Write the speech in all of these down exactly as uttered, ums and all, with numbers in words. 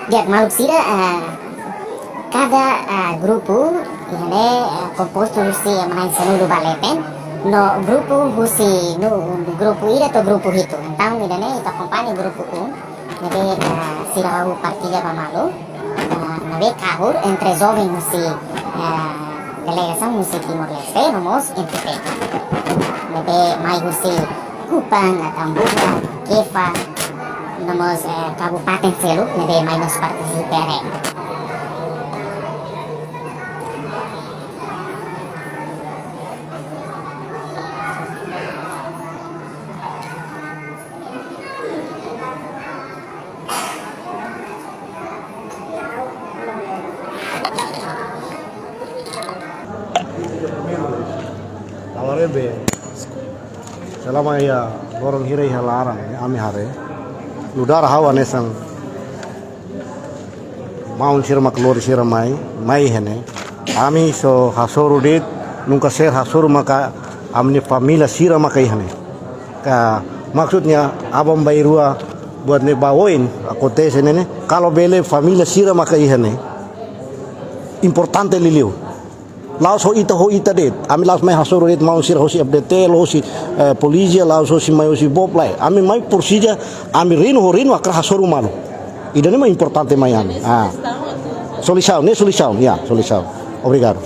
Di'ak, maluk sira, eh, kada, eh, grupu, iha ne'e, eh, kompostu husi, eh, manain sanulu ba leten. No grupu husi, no, grupu ida to'o grupu hitu. Entaun, ida-ne'e, ita akompaña grupu um. Ne'ebé, eh, sira ha'u partilla ba malu. Eh, ne'ebé kahur entre joven husi, eh, delegasaun husi Timor-Leste, no mós M T P. Ne'ebé mai husi Kupang, Atambua, Kefa, no mós, eh, kabupaten seluk, ne'ebé mai mós partisipa iha ne'e. Lawarebé. Selama iha loron hira iha laran, ami haree. Nu'udar ha'u hanesan maun sira mak lori sira mai, mai iha ne'e. Ami só hasoru de'it, nunka ser hasoru maka ami-nia família sira maka iha ne'e. Ka, maksudnya, aban-bainrua buat ne'e ba oin akontese ne'e ne'e, kalau bele família sira maka iha ne'e. Importante liuliu. La'ós ho ita, ho ita de'it. Ami la'ós mai hasoru de'it maun sira hosi F D T, la'ós hosi, eh, polísia, la'ós hosi mai hosi BOP lae. Ami mai presiza, ami rinu ho rinu hakarak hasoru malu. Ida-ne'e mak importante mai ami. Ah. Solusaun, ne'e solusaun, ya, solusaun. Obrigadu.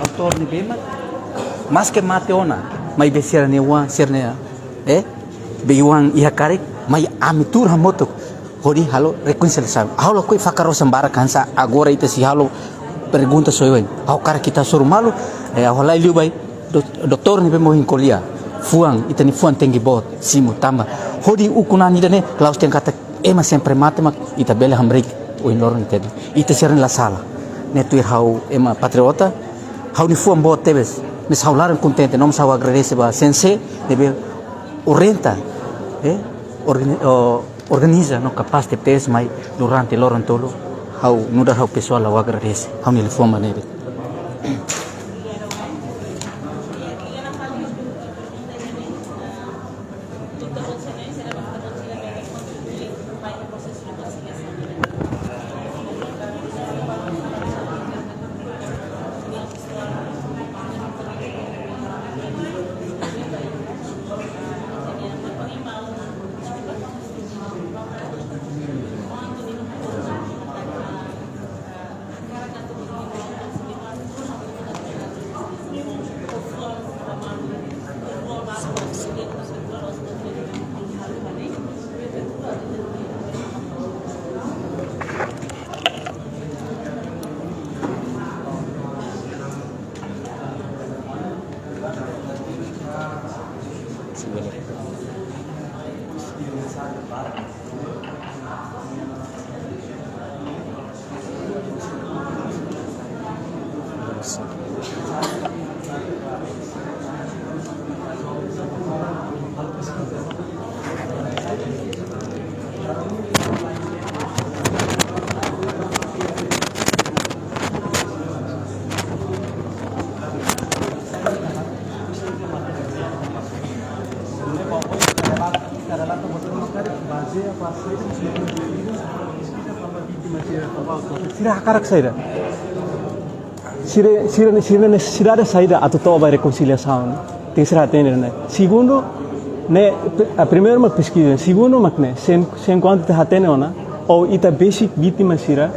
Autór ne'ebé mak, maske mate ona, maibé sira-nia oan, sira-nia, eh, be oan iha karik, mai ami tuur hamutuk, hodi halo rekonsiliasaun. Ha'u lakohi fakar osan barak hanesan agora ita sei halo pergunta soe oin. Ha'u hakarak ita hasoru malu, eh, ha'u halai liu ba dou-, doutór ne'ebé mak ohin ko'alia. Fuan, ita-nia fuan tenke boot, simu, tanba. Hodi ukun-an ida-ne'e, la'ós dehan katak ema sempre mate mak ita bele hamriik ohin loron ita-nia. Ita sira-ne'e la sala. Ne'e tuir ha'u ema patriota, ha'u-nia fuan boot tebes. Mais ha'u laran kontente, no mós ha'u agradese ba CNC, ne'ebé orienta, eh, organi-, o, organiza no kapás tebes mai durante loron tolu, ha'u nu'udar ha'u pesoál ha'u agradese, ha'u-nia liafuan mak ne'e de'it. Sira hakarak saida? Sira, sira, sira nesesidade saida atu to'o ba rekonsiliasaun? Tenke sira hatene ne'e. Segundu, ne'e, pe-, a primeiru mak peskiza. Segundu mak ne'e, se, se enkuantu ita hatene ona, ou ita besik vítima sira,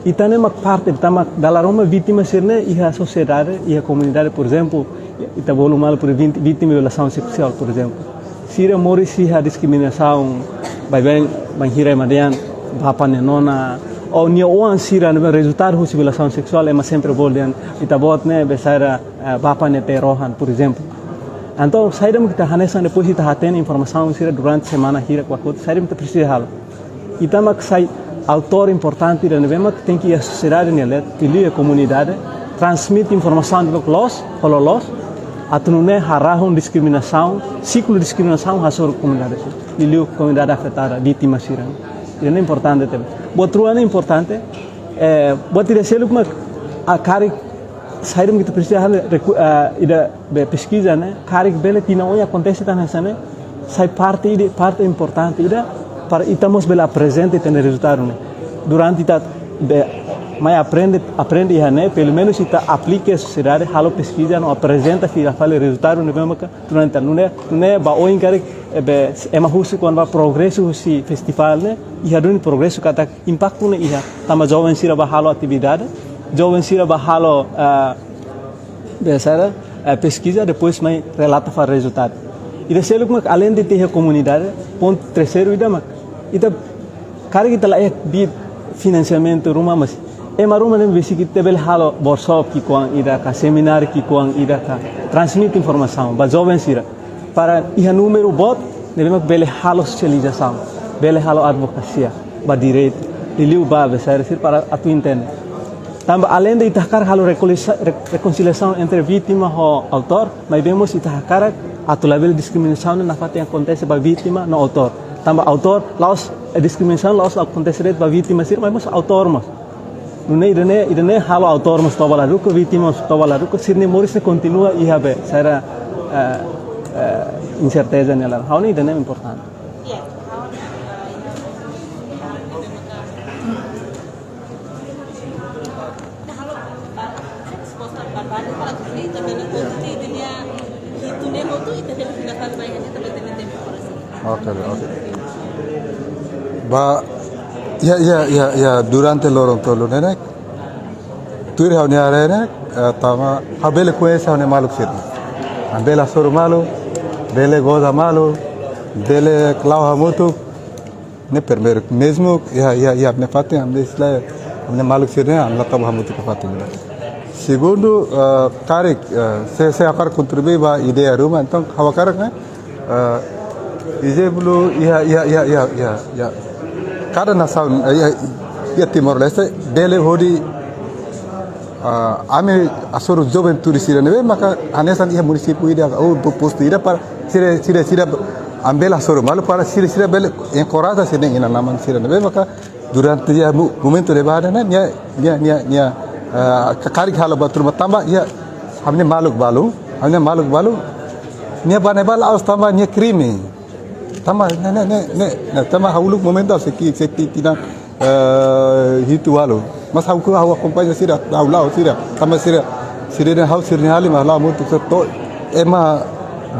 ita ne'e mak parte, ita mak dala ruma vítima sira ne'e iha sosiedade, iha komunidade, por ezemplu, ita bolu malu por vinte, vítima violasaun seksuál, por ezemplu. Sira moris iha diskriminasaun, baibain, bainhira ema dehan bapa nia nona, ou nia oan sira ne'ebé rezultadu husi violasaun seksuál, ema sempre bolu dehan, ita-boot ne'e, be saida, eh, bapa nia tee rohan, por ezemplu. Entaun, saida mak ita hanesan depois ita hatene informasaun sira durante semana hirak ba kotuk, saida mak ita presiza halo? Ita mak sai autór importante ida ne'ebé mak tenke iha sosiedade nia leet, liuliu iha komunidade, transmite informasaun ne'ebé loos, ho loloos, atu nune'e harahun diskriminasaun, siklu diskriminasaun hasoru komunidade sira, liuliu komunidade afetada, vítima sira. Ida ne'e importante tebes. Buat rua ne'e importante, eh, buat ida seluk mak, ah, karik, saida mak ita presiza halo, reku-, ah, ida be peskiza ne'e, karik bele tinan oin akontese tan hanesan ne'e, sai parte ida, parte importante ida, para ita mós bele aprezenta ita-nia rezultadu ne'e. Durante ita be mai aprende, aprende iha ne'e, pelumenus ita aplika iha sosiedade, halo peskiza no aprezenta fila fali rezultadu ne'ebé maka durante ita nune'e, nune'e ba oin karik, eh, be ema husu kona-ba progresu husi festivál ne'e, iha duni progresu katak impaktu ne'e iha, tanba joven sira bá halo atividade, joven sira bá halo, ah, be saida, eh, peskiza, depois mai relata fali rezultadu. Ida seluk mak alende ita iha komunidade, pontu terseiru ida mak, ita karik ita la iha biit finansiamentu ruma, mas ema ruma ne'e besik ita bele halo workshop ki'ikoan ida ka, semináriu ki'ikoan ida ka, transmite informasaun ba joven sira, para iha númeru boot ne'ebé mak bele halo sosializasaun, bele halo advokasia ba direitu, liuliu ba be saida sira para atu entende. Tanba alende ita hakarak halo rekolisa-, re-, rekonsiliasaun entre vítima ho autór, maibé mós ita hakarak atu labele diskriminasaun ne'e nafatin akontese ba vítima no autór. Tanba autór la'ós, eh, diskriminasaun la'ós akontese de'it ba vítima sira, mas mós autór mós. Nune'e ida-ne'e, ida-ne'e halo autór mós toba laruku, vítima mós toba laruku, sira-nia moris ne'e kontinua iha be saida, eh, eh, inserteza nia laran. Ha'u hanoin ida-ne'e importante. Oke, oke. Ba, ya, ya, ya, ya, durante loron tolu ne'e ne'e, tuir ha'u-nia haree ne'e, eh, tanba, ha'u bele koñese ha'u-nia maluk sira. Ha'u bele hasoru malu, bele goza malu, bele la'o hamutuk, ne'e primeiru, mezmu, ya, ya, ya, ne'e fatin, ami isla, ami maluk sira, ami la toba hamutuk iha fatin. Segundu, eh, karik, eh, se, se hakarak kontribui ba ideia ruma, entaun, ha'u hakarak ne'e, eh, ezemplu, ya, ya, ya, ya, ya, ya. Kada nasaun, eh, ya, ya Timor-Leste, bele hodi, ah, ami hasoru joven turis sira ne'ebé maka hanesan iha munisípiu ida, ou po-, postu ida para sira, sira, sira, ami bele hasoru malu para sira, sira bele enkoraja sira-nia inan-aman sira ne'ebé maka durante iha mo-, momentu ne'ebá ne'e, nia, nia, nia, nia, ah, ka-, karik halo buat ruma tanba iha, ha'u-nia maluk balu, ha'u-nia maluk balu, nia bá ne'ebá la'ós tanba nia krime. Tanba, ne'e, ne'e, ne'e, ne'e, ne'e, tanba ha'u uluk momentu ha'u sei ki'ik, sei ki'ik tinan, eh, hitu ualu. Mas ha'u, ha'u akompaña sira, ha'u la'o sira. Tanba sira, sira-nia ha'u sira-nia alin mak la'o hamutuk sira to'o. Ema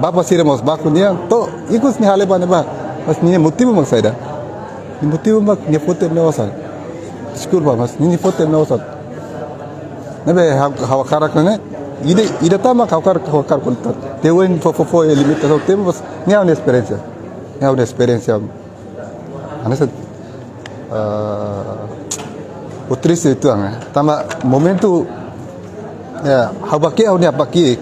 bapa sira mós baku nia, to'o, ikus nia halo bá ne'ebá. Mas nia motivu mak saida? Nia motivu mak nia foti ema nia osan. Deskulpa, mas nia foti ema nia osan. Ne'ebé ha'u, ha'u hakarak ne'e, ida, ida tan mak ha'u hakarak, ha'u hakarak konta. Teuin fó, fó, fó, limita, só tempu, mas nia ha'u-nia esperiénsia. Nia ha'u-nia esperiénsia. Hanesan, eh, o triste itu ang, eh. Tanba momentu, ya, ha'u bá ki'ik, ha'u-nia apá ki'ik.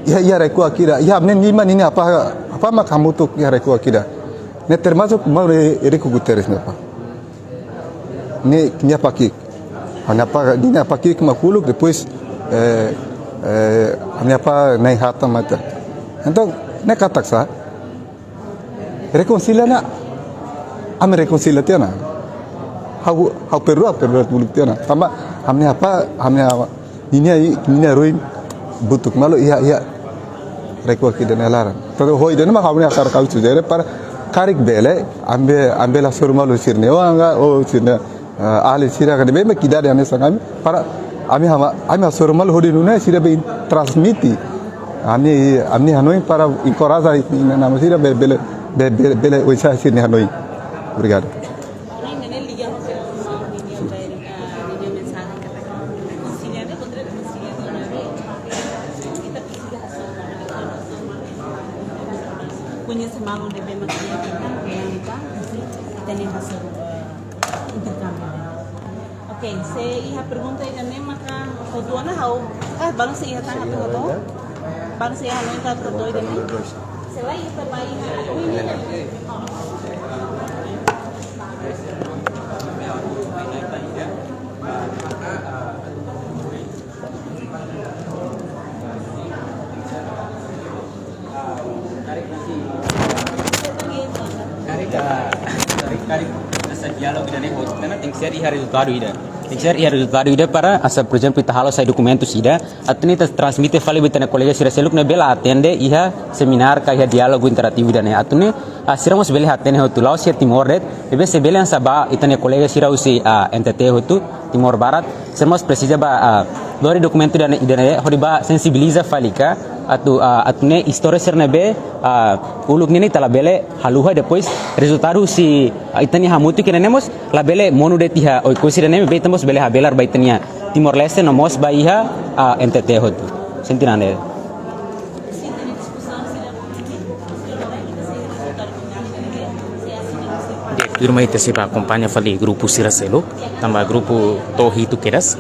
Iha, iha rai-kuak ida. Iha, ne'e nia, nia apá, apá mak hamutuk iha rai-kuak ida. Ne'e termasuk maun Eurico Guterres nia apá. Ne'e, nia apá ki'ik. Ha'u-nia apá, nia apá ki'ik mak uluk, depois, eh, eh, nia apá na'in-haat mate. Entaun, ne'e katak sá, rekonsilia ne'e, ami rekonsilia tiha ona. Ha'u, ha'u perdua, perdua uluk tiha ona. Tanba, ha'u-nia apá, ha'u-nia, ninia, ninia ruin, butuk malu, iha, iha. Rai-kuak ida-ne'e laran. Tanba ho ida-ne'e mak ha'u-nia hakarak ha'u sujere para Karik bele, ami, ami bele hasoru malu sira-ne'e, o anga, o sira-ne'e, eh, ahli sira ka ne'ebé mak ida de ane sang ami, para ami hama, ami hasoru malu hodi nune'e sira bele transmite. Ami, ami hanoin para enkoraja ita-nia maun sira bele, bele, bele, bele oinsá sira-nia hanoin. Obrigadu. Koñese malu ne'ebé mak iha ita, ita-nia hasoru, eh, interkámbiu. Oke, se iha pergunta ida-ne'e maka hotu ona ha'u, ah, balu se iha tan atu hotu. Balu se iha hanoin atu hotu ida-ne'e. Se lae ita ba iha aku ini. Karik, karik, karik, hanesan diálogu ida-ne'e, karena tenke ser iha rezultadu ida. Tenke ser iha rezultadu ida para hanesan, por ezemplu, ita halo sai dokumentu sira, atu nune'e ita transmite fali ba ita-nia kolega sira seluk ne'ebé la atende iha seminár ka iha diálogu interativu ida-ne'e. Atu nune'e, ah, sira mós bele hatene hotu la'ós iha Timor de'it, maibé se bele hanesan ba ita-nia kolega sira husi, ah, N T T hotu, Timor Barat, sira mós presiza ba, ah, lori dokumentu ida-ne'e, ida-ne'e, hodi ba sensibiliza fali ka, atu, ah, atu nune'e istória sira ne'ebé, ah, uluk ne'e ita labele haluha, depois rezultadu husi, ah, ita-nia hamutuk ida-ne'e mós labele monu de'it iha Oekusi ida-ne'e, maibé ita mós bele habelar ba ita-nia Timor-Leste no mós ba iha, ah, N T T hotu. Sente ne'e. Tuirmai ita sei bá akompaña fali grupu sira seluk, tanba grupu to'o hitu kedas.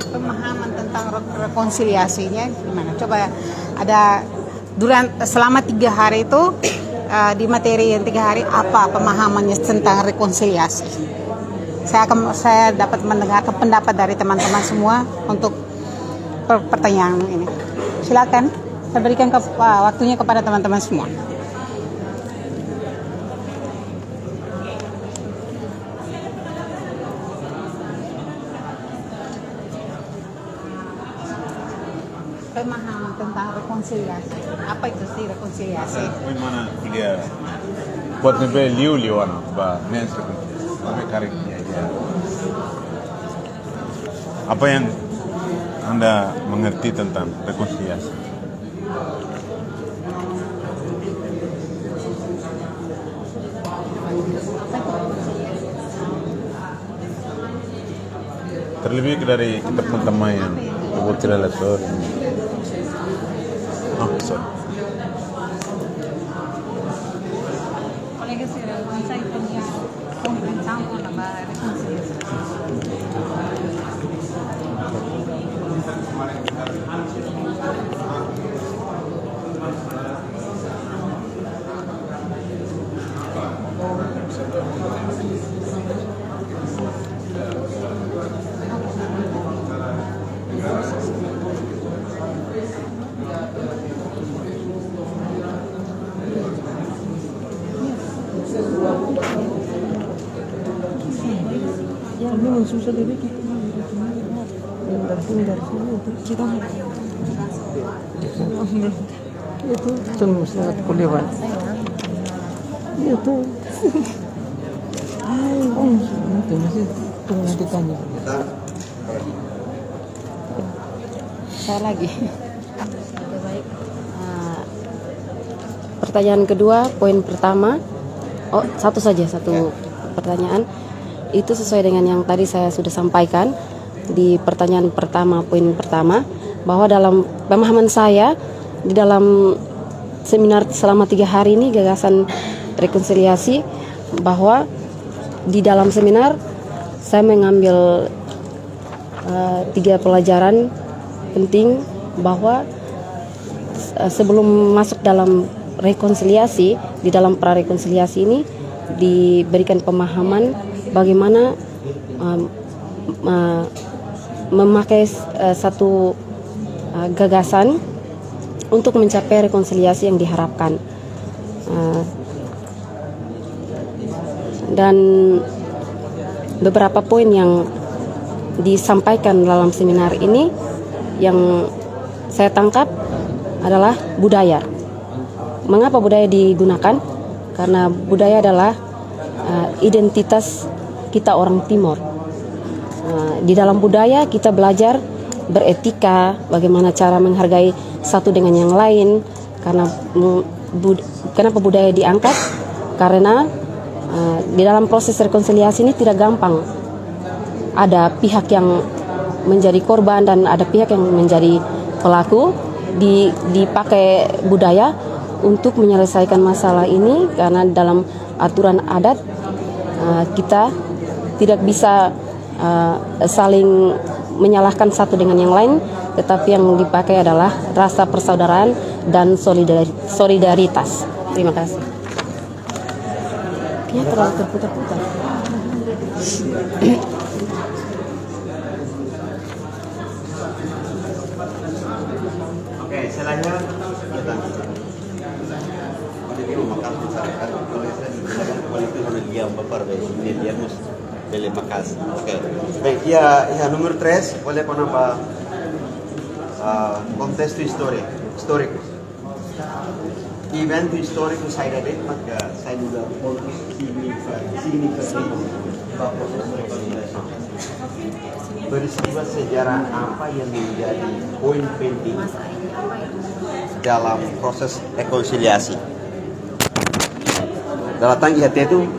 Pemahaman tentang re-, rekonsiliasinya gimana? Coba ada duran-, selama tiga hari itu, eh, di materi yang tiga hari, apa pemahamannya tentang rekonsiliasi? Saya akan, saya dapat mendengarkan pendapat dari teman-teman semua untuk per-, pertanyaan ini. Silakan, saya berikan ke, eh, waktunya kepada teman-teman semua. Pemahaman tentang rekonsiliasi. Apa itu sih rekonsiliasi? Bagaimana dia buat ne'ebé liu-liu ona ba ne'e rekonsiliasi. Apa yang Anda mengerti tentang rekonsiliasi? Terlebih dari kita pun teman yang buat relator. Ah, sorry. Kolega sira, konsege komprende tanba rekonsiliasi. Ya, memang susah dari kita. Yang dari sini, kita harus. Itu terus sangat kuliah. Itu. Oh, itu masih tunggu ditanya. Saya lagi. Oke, baik. Ah, pertanyaan kedua, poin pertama. Oh, satu saja, satu pertanyaan. Itu sesuai dengan yang tadi saya sudah sampaikan di pertanyaan pertama, poin pertama, bahwa dalam pemahaman saya, di dalam seminar selama tiga hari ini, gagasan rekonsiliasi, bahwa di dalam seminar saya mengambil eh, tiga pelajaran penting bahwa, eh, sebelum masuk dalam rekonsiliasi, di dalam pra rekonsiliasi ini diberikan pemahaman bagaimana, em, eh, memakai, eh, satu eh, gagasan untuk mencapai rekonsiliasi yang diharapkan. Eh, dan beberapa poin yang disampaikan dalam seminar ini yang saya tangkap adalah budaya. Mengapa budaya digunakan? Karena budaya adalah, eh, identitas kita orang Timor. Eh, di dalam budaya kita belajar beretika, bagaimana cara menghargai satu dengan yang lain. Karena, mm, bud-, kenapa budaya diangkat? Karena, eh, di dalam proses rekonsiliasi ini tidak gampang. Ada pihak yang menjadi korban dan ada pihak yang menjadi pelaku. Di-, dipakai budaya untuk menyelesaikan masalah ini, karena dalam aturan adat, eh, kita tidak bisa, eh, saling menyalahkan satu dengan yang lain, tetapi yang dipakai adalah rasa persaudaraan dan solidari-, solidaritas. Terima kasih. Kayaknya terlalu terputar-putar. Oke, selanjutnya kita. Oke. Baik, iha, iha númeru três, bele kona-ba, ah, kontestu istóriku, istóriku. Eventu istóriku saida de'it maka sai nu'udar pontu signifika-, signifikativu ba prosesu rekonsiliasaun. Peristiwa sejarah apa yang menjadi poin penting dalam proses rekonsiliasi? Dala tan iha Tetun,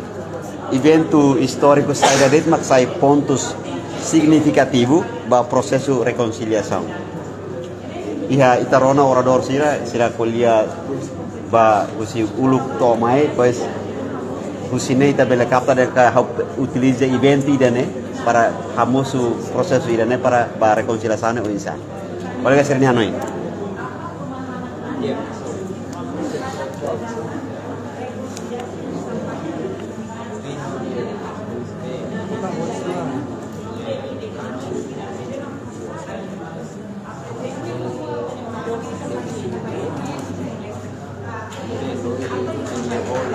eventu istóriku saida de'it mak sai pontus signifikativu ba prosesu rekonsiliasaun. Iha ita rona oradór sira, sira ko'alia ba husi uluk to'o mai, pois husi ne'e ita bele kapta dehan katak ha'u utiliza eventu ida-ne'e para hamosu prosesu ida-ne'e para ba rekonsiliasaun ne'e oinsá. Kolega sira-nia hanoin.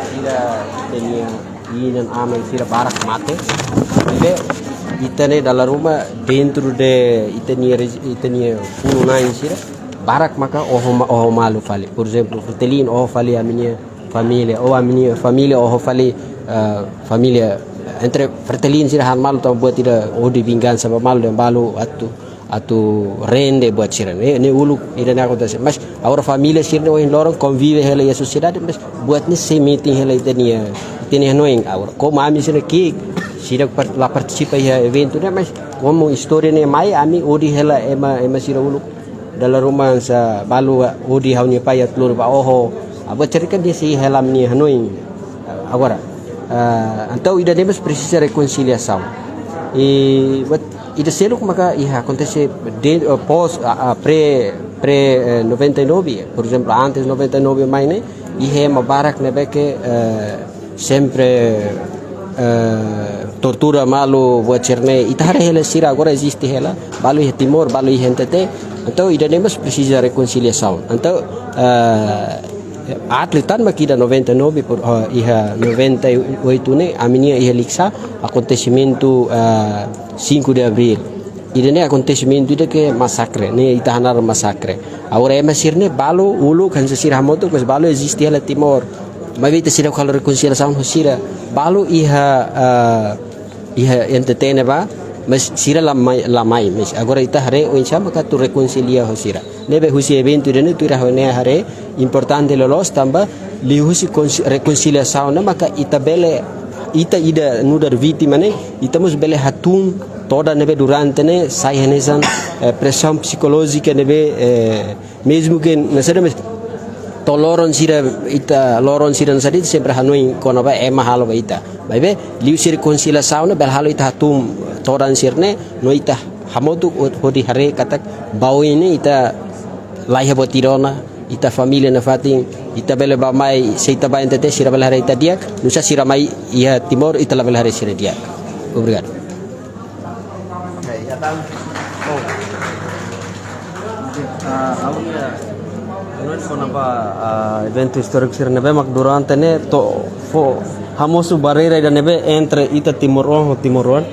Sira ita-nia inan-aman sira barak mate. Maibé ita ne'e dala ruma dentru de ita-nia regi-, ita-nia funu-na'in sira barak maka oho ma-, oho malu fali. Por ezemplu, Fretilin oho fali ami-nia família, ou ami-nia família oho fali, ah, família entre Fretilin sira han malu tanba buat ida odi vingansa ba malu dehan balu atu, atu rende buat sira. Ne'e, ne'e uluk ida-ne'e akontese. Mas agora família sira-ne'e ohin loron konvive hela iha sosiedade, mas buat ne'e sei metin hela ita-nia, ita-nia hanoin. Agora, komu ami sira ki'ik, sira part-, la partisipa iha eventu ne'e, mas komu istória ne'e mai, ami odi hela ema, ema sira uluk. Dala ruma hanesan balu odi ha'u-nia pai atu lori ba oho. Ah, buat sira-ne'e kan dehan sei hela ami-nia hanoin. Agora, ah, entaun ida-ne'e mós presiza rekonsiliasaun. I buat ida seluk maka iha akontese de, eh, pós, ah, ah, pré, pré, eh, noventa e nove, por ezemplu, antes noventa e nove mai ne'e, iha ema barak ne'ebé ke, eh, sempre, eh, tortura malu buat sira-ne'e. Ita haree hela sira agora eziste hela, balu iha Timor, balu iha N T T. Entaun ida-ne'e mós presiza rekonsiliasaun. Entaun, eh, aat liután mak ida noventa e nove por, eh, iha noventa e oito ne'e, ami-nia iha Likisá, akontesimentu, eh, cinco de Abril. Ida-ne'e akontesimentu ida ke masakre, ne'e ita hanaran masakre. Agora ema sira-ne'e balu uluk hanesan sira hamutuk, mas balu eziste hela Timor. Maibé ita seidauk halo rekonsiliasaun ho sira. Balu iha, ah, iha N T T ne'ebá, mas sira la mai, la mai, mas agora ita haree oinsá maka atu rekonsilia ho sira. Ne'ebé husi eventu ida-ne'e tuir ha'u-nia haree importante loloos tanba liuhusi konsi-, rekonsiliasaun ne'e maka ita bele, ita ida nu'udar vítima ne'e, ita mós bele hatún todan ne'ebé durante ne'e sai hanesan, eh, presaun psikolójika ne'ebé, eh, mezmu ke hanesan de'it, mas to'o loron sira ita, loron sira hanesan de'it, ita sempre hanoin kona-ba ema halo ba ita. Maibé liuhusi rekonsiliasaun ne'e bele halo ita hatún todan sira-ne'e, no ita hamutuk ho-, hodi haree katak ba oin ne'e ita laiha buat ida ona, ita família nafatin, ita bele bá mai, se ita bá N T T sira bele haree ita di'ak, nusá sira mai iha Timor ita labele haree sira di'ak. Obrigadu. Oke, ya tan. Oh. Ah, ha'u-nia hanoin kona-ba, ah, eventu istóriku sira ne'ebé mak durante ne'e to'o fó hamosu barreira ida ne'ebé entre ita timoroan ho timoroan.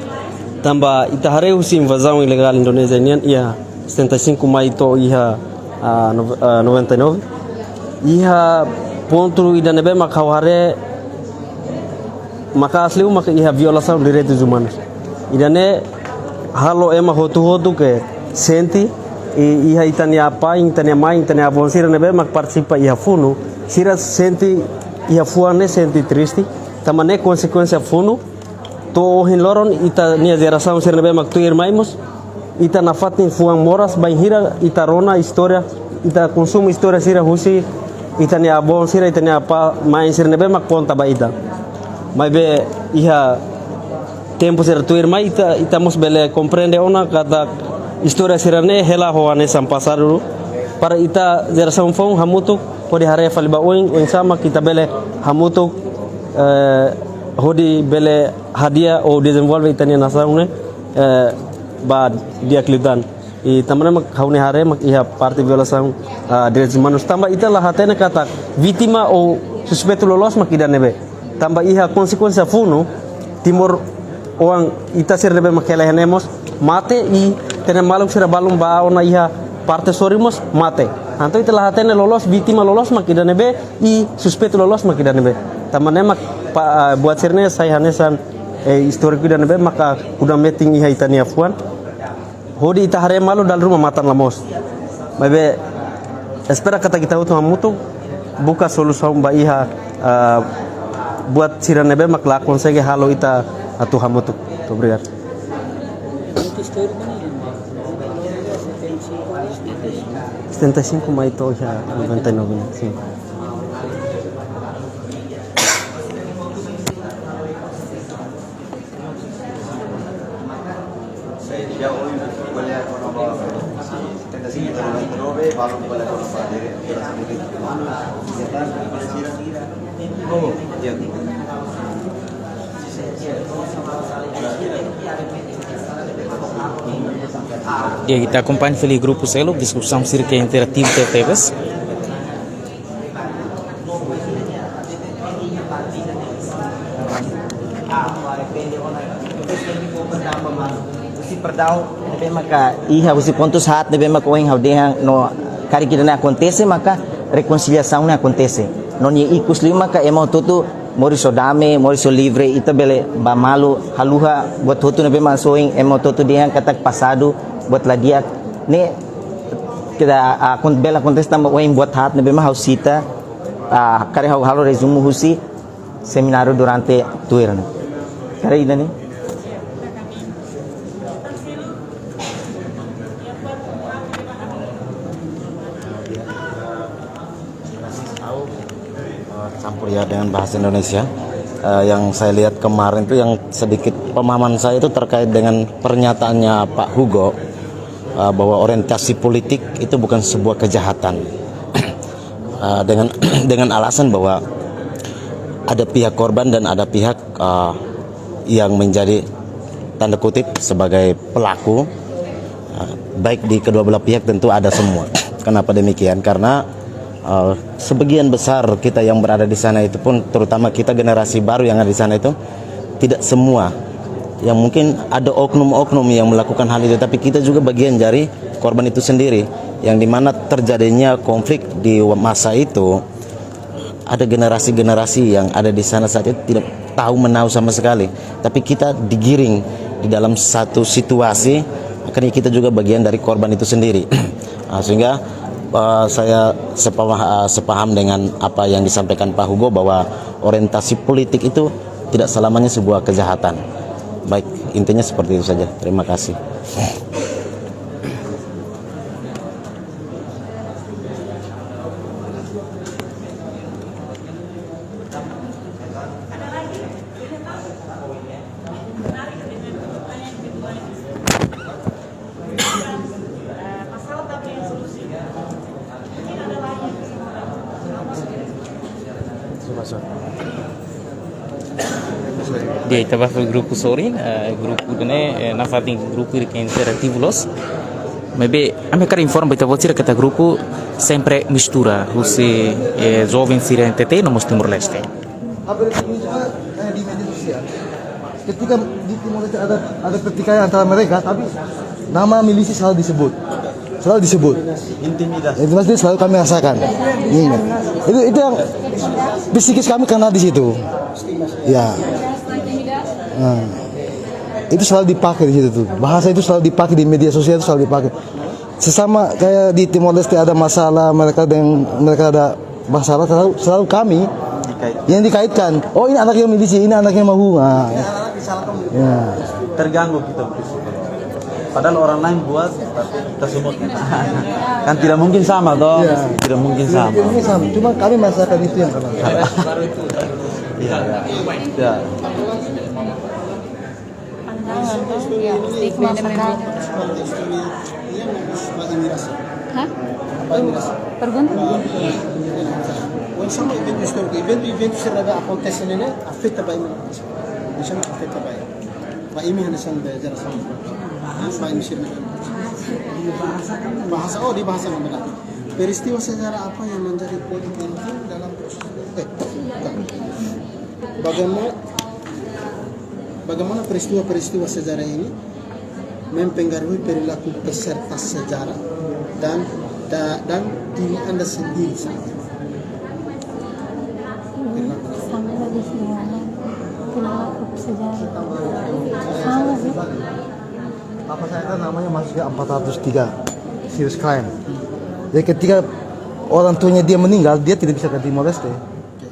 Tanba ita haree husi invazaun ilegál Indonézia nian iha setenta e cinco mai to'o iha, ah, nove-, ah, noventa e nove. Iha pontu ida ne'ebé mak ha'u haree maka'as liu maka iha violasaun direitus umanus. Ida-ne'e halo ema hotu-hotu ke sente, i iha ita-nia apain, ita-nia main, ita-nia avón sira ne'ebé mak partisipa iha funu, sira sente iha fuan ne'e sente triste, tanba ne'e konsekuénsia funu, to'o ohin loron ita-nia jerasaun sira ne'ebé mak tuir mai mós, ita nafatin fuan moras bainhira ita rona istória, ita konsumu istória sira husi ita-nia avón sira, ita-nia apá, main sira ne'ebé mak konta ba ita. Maibé iha tempu sira tuir mai ita, ita mós bele komprende ona katak istória sira-ne'e hela ho hanesan pasadu, para ita jerasaun foun hamutuk hodi haree fali ba oin, oinsá mak ita bele hamutuk, eh, hodi bele hadi'a ou dezenvolve ita-nia nasaun ne'e, eh, ba di'ak liután. I tanba ne'e mak ha'u-nia haree mak iha parte violasaun, ah, direitus umanus. Tanba ita la hatene katak vítima ou suspeitu loloos mak ida ne'ebé. Tanba iha konsekuénsia funu, timoroan ita sira ne'ebé mak hela iha ne'e mós mate, i ita-nia maluk sira balun bá ona iha parte sorin mós mate. Entaun ita la hatene loloos vítima loloos mak ida ne'ebé, i suspeitu loloos mak ida ne'ebé. Tanba ne'e mak pa, ah, buat sira-ne'e sai hanesan, eh, istóriku ida ne'ebé maka kuda metin iha ita-nia fuan. Hodi ita haree malu dala ruma matan la moos. Maibé espera katak ita hotu hamutuk buka solusaun ba iha, ah, buat sira ne'ebé mak la konsege halo ita atu hamutuk. Obrigadu. Setenta e cinco mai to'o iha noventa e nove, sin. Di'ak, ita akompaña fali grupu seluk, diskusaun sira ke interativu tebes. Husi perdaun ne'ebé maka iha, husi pontus haat ne'ebé maka ohin ha'u dehan no, karik ida-ne'e akontese maka rekonsiliasaun ne'e akontese. No nia ikus liu maka ema hotu-hotu moris ho dame, moris ho livre, ita bele bá malu, haluha buat hotu ne'ebé mak ohin ema hotu-hotu dehan katak pasadu, buat la di'ak. Ne'e ita, ah, akon-, bele akontese tanba ohin buat haat ne'ebé mak ha'u sita, ah, karik ha'u halo rezumu husi semináriu durante tuir ne'e. Karik ida-ne'e. Au, eh, campur ya dengan bahasa Indonesia. Eh, yang saya lihat kemarin tuh, yang sedikit pemahaman saya itu terkait dengan pernyataannya Pak Hugo, eh, bahwa orientasi politik itu bukan sebuah kejahatan. Eh, dengan, dengan alasan bahwa ada pihak korban dan ada pihak, eh, yang menjadi, tanda kutip, sebagai pelaku, eh, baik di kedua belah pihak tentu ada semua. Kenapa demikian? Karena, eh, sebagian besar kita yang berada di sana itu pun, terutama kita generasi baru yang ada di sana itu, tidak semua. Yang mungkin ada oknum-oknum yang melakukan hal itu, tapi kita juga bagian dari korban itu sendiri. Yang dimana terjadinya konflik di masa itu, ada generasi-generasi yang ada di sana saat itu tidak tahu menahu sama sekali. Tapi kita digiring di dalam satu situasi, akhirnya kita juga bagian dari korban itu sendiri. Ah, sehingga, eh, saya sepama-, eh, sepaham dengan apa yang disampaikan Pak Hugo, bahwa orientasi politik itu tidak selamanya sebuah kejahatan. Baik, intinya seperti itu saja. Terima kasih. Di'ak, ita bá fali grupu sorin, eh, grupu ida-ne'e, eh, nafatin grupu ida ke interativu loos. Maibé, ami hakarak informa ba ita-boot sira katak grupu sempre mistura, husi, eh, joven sira N T T no mós Timor-Leste. Apa itu juga kayak di media sosial. Ketika di Timor-Leste ada, ada pertikaian antara mereka, tapi nama milisi selalu disebut. Selalu disebut. Intimidasi. Intimidasi selalu kami rasakan. Iya. Itu, itu yang psikis kami kena di situ. Ya. Nah. Itu selalu dipakai di situ tuh. Bahasa itu selalu dipakai di media sosial, itu selalu dipakai. Sesama kayak di Timor Leste ada masalah, mereka dengan, mereka ada masalah, selalu, selalu kami yang dikaitkan. Oh, ini anaknya milisi, ini anaknya Mahu. Nah, ya. Terganggu kita. Padahal orang lain buat, tapi kita sebut. Kan tidak mungkin sama, toh? Iya. Tidak mungkin sama. Tidak mungkin sama. Cuma kami merasakan itu yang kena. Iya, iya. Ya. Pandangan, toh? Ya, stigma sekali. Hah? Pergunta? Sama eventu istóriku, eventu, eventu sira ne'ebé akontese ne'e, afeta ba imi. Bisa afeta ba imi. Ba imi hanesan be jerasaun. Ba imi sira ne'ebé. Bahasa, oh, di bahasa mana? Peristiwa sejarah apa yang menjadi poin penting dalam proses? Eh, bukan. Bagaimana, bagaimana peristiwa-peristiwa sejarah ini mempengaruhi perilaku peserta sejarah dan, da-, dan diri Anda sendiri saat ini? Perilaku. Sama lagi semuanya. Perilaku sejarah. Sama sih. Apa saya kan namanya masuk ke empat ratus tiga, serious crime. Jadi ketika orang tuanya dia meninggal, dia tidak bisa ke Timor Leste.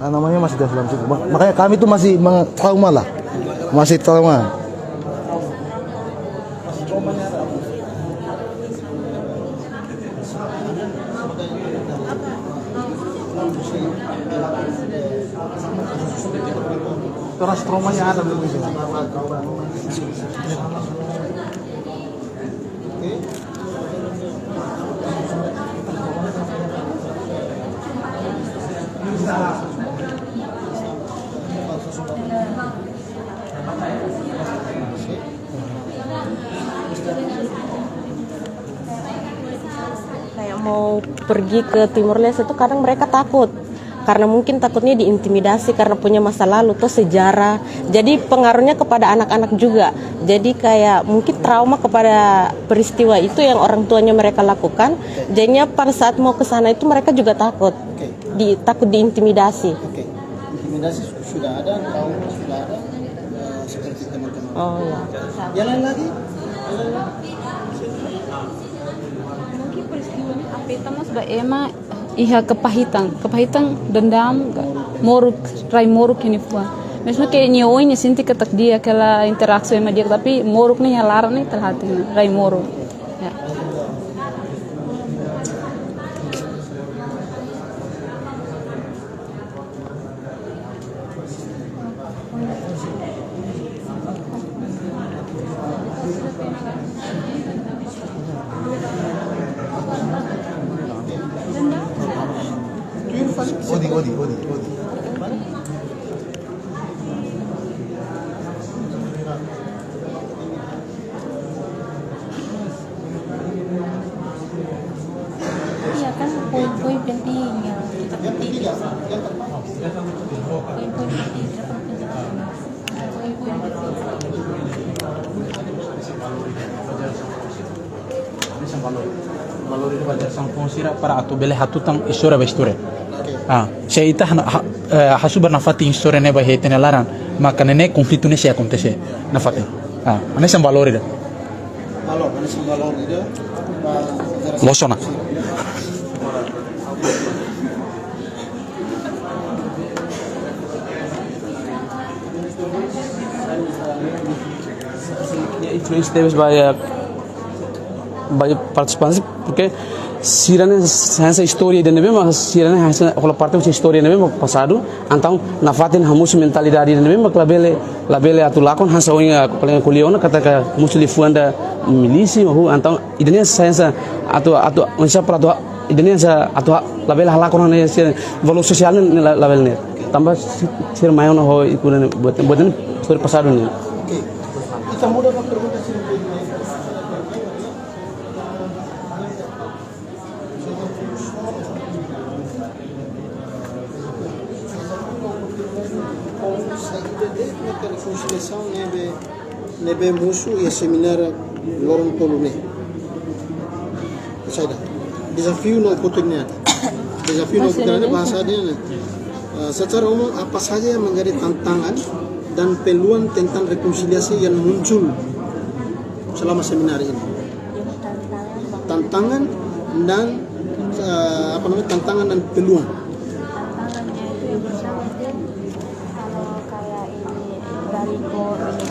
Karena namanya masih dalam suku. Ma-, makanya kami itu masih meng-, trauma lah. Masih trauma. Terus traumanya ada begitu. Kayak mau pergi ke Timor Leste itu kadang mereka takut. Karena mungkin takutnya diintimidasi karena punya masa lalu atau sejarah. Jadi pengaruhnya kepada anak-anak juga. Jadi kayak mungkin trauma kepada peristiwa itu yang orang tuanya mereka lakukan. Jadinya pada saat mau ke sana itu mereka juga takut. Oke. Di, takut diintimidasi. Oke. Intimidasi su-, sudah ada, trauma sudah ada, eh, seperti teman-teman. Oh, ya. Yang lain lagi? Yang lain lagi? Mungkin peristiwa ne'e afeta mós ba ema iha kepahitan, kepahitan, dendam, moruk, rai moruk iha nia fuan. Mesmu ke nia oin nia sente katak di'ak hela interaksi ema di'ak, tapi moruk ne'e iha laran ne'e terhati rai moruk. Ya. Odi, odi, odi, odi. Iya kan, poin-poin penting yang kita petik. Poin-poin penting, kita perlu penting. Poin-poin penting. Hanesan valór. Valór ida ba jerasaun foun sira para atu bele hatutan istória ba istória. Ah, se ita hana-, ha-, eh, hasubar nafatin istória ne'e ba iha ita-nia laran, maka ne'e konflitu ne'e sei akontese nafatin. Ah, hanesan valór ida. Valór, hanesan valór ida ba jerasaun. Loos ona. Ya, influence tebes ba, ya, ba partisipantes, porque sira-ne'e hanesan istória ida ne'ebé mak, sira-ne'e hanesan hola parte husi istória ne'ebé mak pasadu, entaun nafatin hamosu mentalidade ida ne'ebé mak labele, labele atu lakon, hanesan ohin kolega ko'alia ona katak mosu liafuan ida milisi, maibé entaun ida-ne'e hanesan atu, atu, hanesan para atu, ida-ne'e hanesan atu labele halakon hanesan valór sosiál ne'e la-, labele ne'e. Tanba si-, sira mai ona ho ikus ne'e buat, buat ne'e istória pasadu ne'e. Oke. Ita muda ba pergunta sira. Ida-ne'e maka rekonsiliasaun ne'ebé, ne'ebé mosu iha semináriu loron tolu ne'e. Saida? Dezafiu no oportunidade. Dezafiu no oportunidade bahasa dia, ne'e. Eh, secara umum, apa saja yang menjadi tantangan dan peluang tentang rekonsiliasi yang muncul selama seminar ini? Tantangan dan, eh, apa namanya, tantangan dan peluang. Tantangannya itu yang pertama itu, kalau kayak ini dari ko-, ini,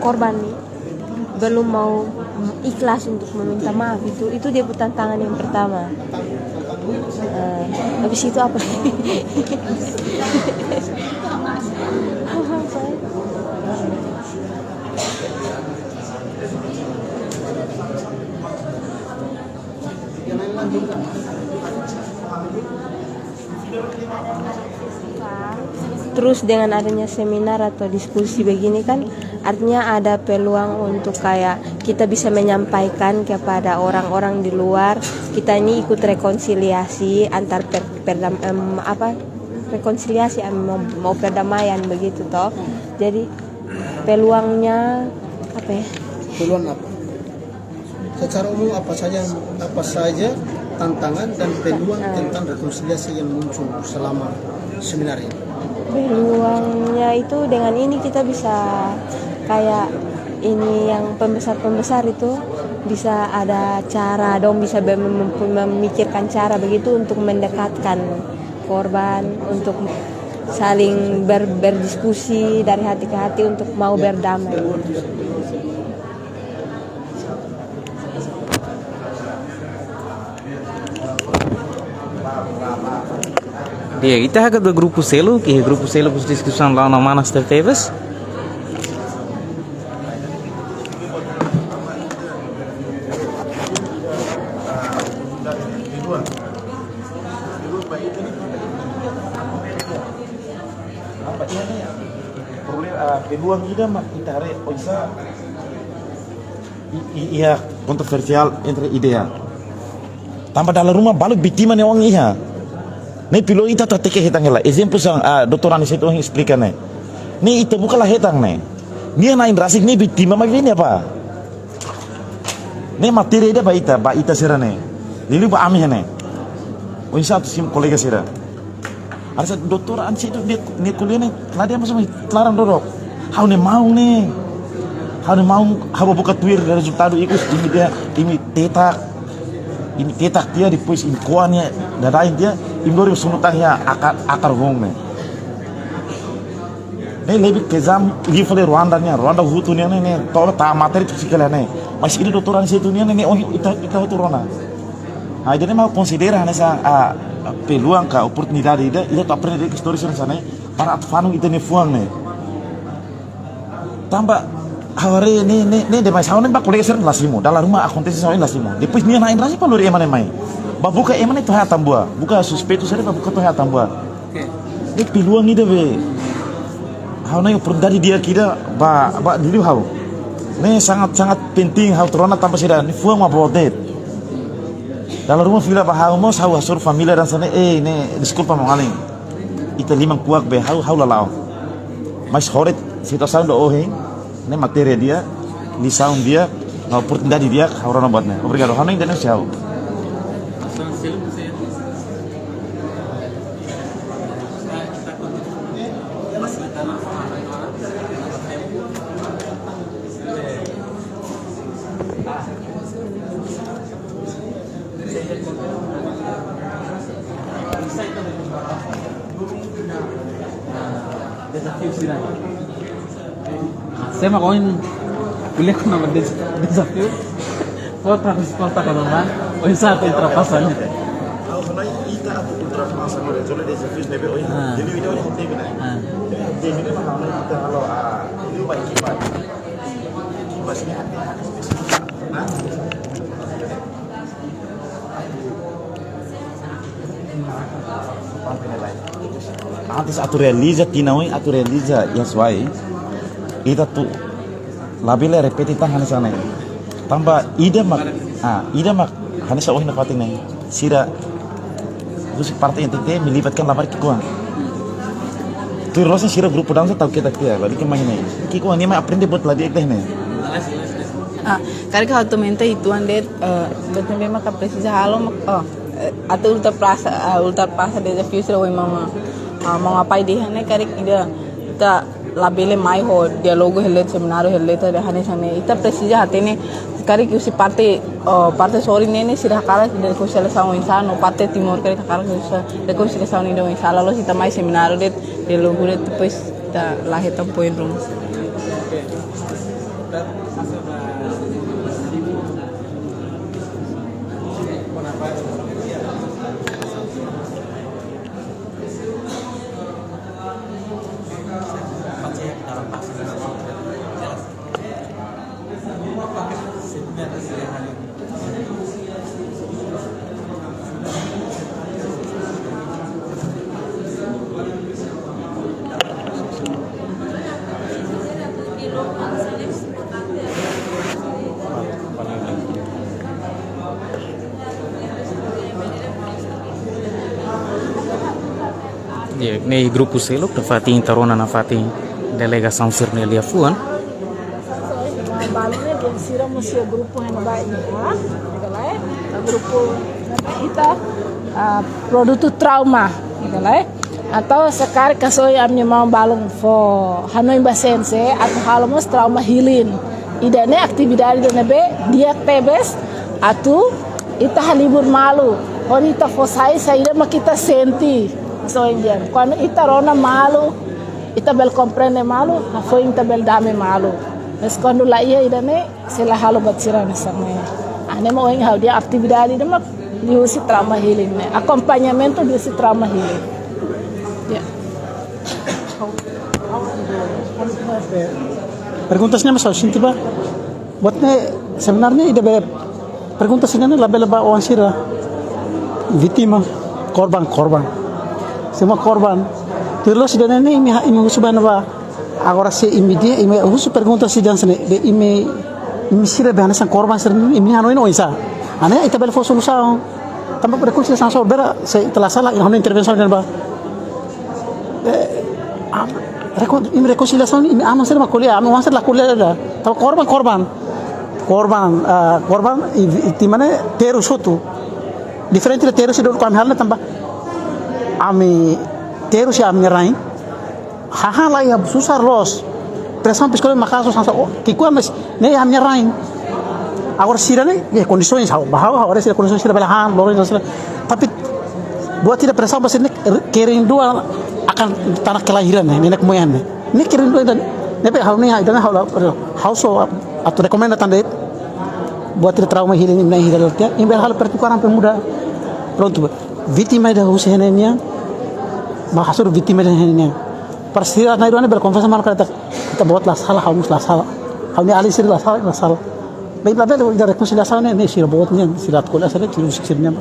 korban nih, belum mau ikhlas untuk meminta maaf, itu, itu dia pun tantangan yang pertama. Eh, habis itu apa? Apa? Terus dengan adanya seminar atau diskusi begini kan, artinya ada peluang untuk kayak kita bisa menyampaikan kepada orang-orang di luar, kita ini ikut rekonsiliasi antar per-, perdam-, em, apa, rekonsiliasi, em, mau, mau perdamaian begitu toh. Jadi peluangnya apa ya? Peluang apa? Secara umum apa saja, apa saja tantangan dan peluang tentang rekonsiliasi yang muncul selama seminar ini? Peluangnya itu dengan ini kita bisa kayak ini yang pembesar-pembesar itu bisa ada cara dong bisa be-, mem-, memikirkan cara begitu untuk mendekatkan korban, untuk saling ber-, berdiskusi dari hati ke hati untuk mau berdamai. Di'ak, ita hakat ba grupu seluk, ke grupu seluk husi diskusaun la'o ona manas tebetebes. Problema, ah, peluang ida mak ita haree oinsá i, i, iha kontroversiál entre ideia. Tanba dala ruma balu vítima ne'e oan iha. Ne'e peluang ita atu hateke hetan hela. Ezemplu hanesan, ah, doutór Aniceto ohin esplika ne'e. Ne'e ita buka la hetan ne'e. Nia na'in rasik ne'e vítima mak vini apa? Ne'e matéria ida ba ita, ba ita sira ne'e. Liuliu ba ami iha ne'e. Oinsá atu simu kolega sira. Hanesan doutór Aniceto nia, nia ko'alia ne'e, la dia masuk klaran dodok. Ha'u-nia maun ne'e. Ha'u-nia maun, ha'u buka tuir rezultadu ikus imi dia, imi tetak. Imi tetak tiha, depois imi ko'a nia dadain tiha, imi lori sunu tan iha akar, akar foun ne'e. Ne'e lebih kejam liu fali Ruanda nian, Ruanda hutu nian ne'e, ne'e, to'o tama matéria tu sikela ne'e. Mas ida doutór Aniceto nian ne'e, ne'e, oh, ita, ita hotu rona. Ah, jadi mau konsidera hanesan, ah, peluang ka oportunidade ida, ita atu aprende de'it istória sira hanesan ne'e, para atu fanun ita-nia fuan ne'e. Tanba, ha'u haree ne'e, ne'e, ne'e demais, ha'u ne'e ba kolega sira la simu, dala ruma akontese hanesan ne'e la simu. Depois nia na'in rasik para lori ema ne'e mai. Ba buka ema ne'e to'o iha Atambua, buka suspeitu sira ba buka to'o iha Atambua. Oke. Ne'e peluang ida be. Ha'u-nia oportunidade di'ak ida ba, ba liuliu ha'u. Ne'e sangat, sangat penting ha'u atu rona tanba sira-nia fuan mak boot de'it. Dala ruma fila ba ha'u mós ha'u hasoru família hanesan ne'e, eh, ne'e, deskulpa maun-alin. Ita liman kuak be ha'u, ha'u la la'o. Mas horet situasaun ida ohin, ne'e matéria di'ak, lisaun di'ak, no oportunidade di'ak, ha'u rona buat ne'e. Obrigadu, ha'u hanoin ida-ne'e husi ha'u. Dezafiu sira. Sé mak ohin ko'alia kona-ba dez-, dezafiu. Kota resposta kona-ba oinsá atu ultrapasa ne'e. Ha'u hanoin ita atu ultrapasa no rezolve dezafius ne'ebé ohin. Ah. Jadi ita ohin temi ne'e. Ah. Temi ne'e mak ha'u hanoin ita halo, ah, ini ba ekipa. Ekipa sira. Nah. Antes atu realiza, tinan oin atu realiza, iha Suai, ita atu labele repete tan hanesan ne'e. Tanba ida mak, ah, ida mak hanesan ohin nafatin ne'e. Sira husi parte N T T melibatkan labarik ki'ikoan. Tuir loos ne'e sira grupu dansa tau ketak tiha, ladeke mai ne'e. Ki'ik-oan, nia mai aprende buat ladeke tiha ne'e. Ah, karik ha'u atu aumenta uitoan de'it, eh, buat ne'ebé maka presiza halo, mak, oh, eh, atu ultrapasa, ah, ultrapasa dezafiu sira ohin mama, ah, mama pai dehan ne'e, karik ida, ita labele mai ho diálogu hela de'it, semináriu hela de'it, ita dehan hanesan ne'e. Ita presiza hatene, karik husi parte, oh, parte sorin ne'e ne'e sira hakarak rekonsiliasaun oinsá, no parte Timor karik hakarak rekonsiliasaun ida oinsá, la'ós ita mai semináriu de'it, diálogu de'it, depois ita la hetan poin ruma. Ne'e grupu seluk, nafatin ita rona nafatin delegasaun sira-nia liafuan. Balun ne'e dehan sira mós iha grupu ne'ebá iha, ita lae, grupu ne'ebá ita, ah, produtu trauma, ita lae. Entaun se karik hanesan ami-nia maun balun fó hanoin ba sense, atu halo mós trauma healing. Ida-ne'e atividade ida ne'ebé di'ak tebes atu ita halibur malu. Hodi ita fó sai saida mak ita sente. Hanesan dehan, kuandu ita rona malu, ita bele komprende malu, hafoin ita bele dame malu. Mas kuandu la iha ida-ne'e, sei la halo buat sira hanesan ne'e. Ah, ne'e mak ohin ha'u dehan atividade ida mak liuhusi trauma healing ne'e. Akompañamentu liuhusi trauma healing. Ya. Perguntas ne'e mak ha'u sente ba. Buat ne'e sebenarnya ida be perguntas ne'e labele ba oan sira. Vítima, korban, korban. Semua korban. Tuir loos ida-ne'e ne'e imi, imi husu ba ne'ebá. Agora se imi dehan, imi husu pergunta sira hanesan ne'e, be imi, imi sira be hanesan korban sira, imi hanoin oinsá. Hanesan ne'e ita bele fó solusaun. Tanba rekonsiliasaun só bele, se ita la sala, hanoin intervensaun ne'ebá. Eh, am, rekon-, imi rekonsiliasaun, imi aman sira mak ko'alia, ami oan sira la ko'alia ida. Tanba korban, korban. Korban, ah, korban, i, i, vítima ne'e terus hotu. Diferente de terus ida ami halo ne'e tanba ami terus iha ami-nia rain. Hahán la iha, susar loos. Presaun psikolójika maka'as loos hanesan, oh, ki'ik-oan, mas ne'e iha ami-nia rain. Agora sira ne'e, iha kondisaun, ha'u, ha'u, ha'u haree sira kondisaun sira bele han, loron sira. Tapi buat ida presaun ba sira ne'e kerinduan akan tanah kelahiran ne'e, ne'e ne'e kemudian ne'e. Ne'e kerinduan ida, ne'ebé ha'u ne'e, ida-ne'e ha'u la, ha'u só atu rekomenda tan de'it. Buat ida trauma healing ne'e, ida la tiha, imi bele halo pertukaran pemuda. Prontu, vítima ida husi iha ne'e nian, mak hasoru vítima ida iha ne'e nian. Para sira na'in-rua ne'e bele konfesa malu katak ita-boot la sala, ha'u mós la sala. Ha'u-nia alin sira la sala, la sala. Baik, labele ida rekonsiliasaun ne'e, ne'e sira-boot nian, sira atu ko'alia sira, sira husik sira-nian.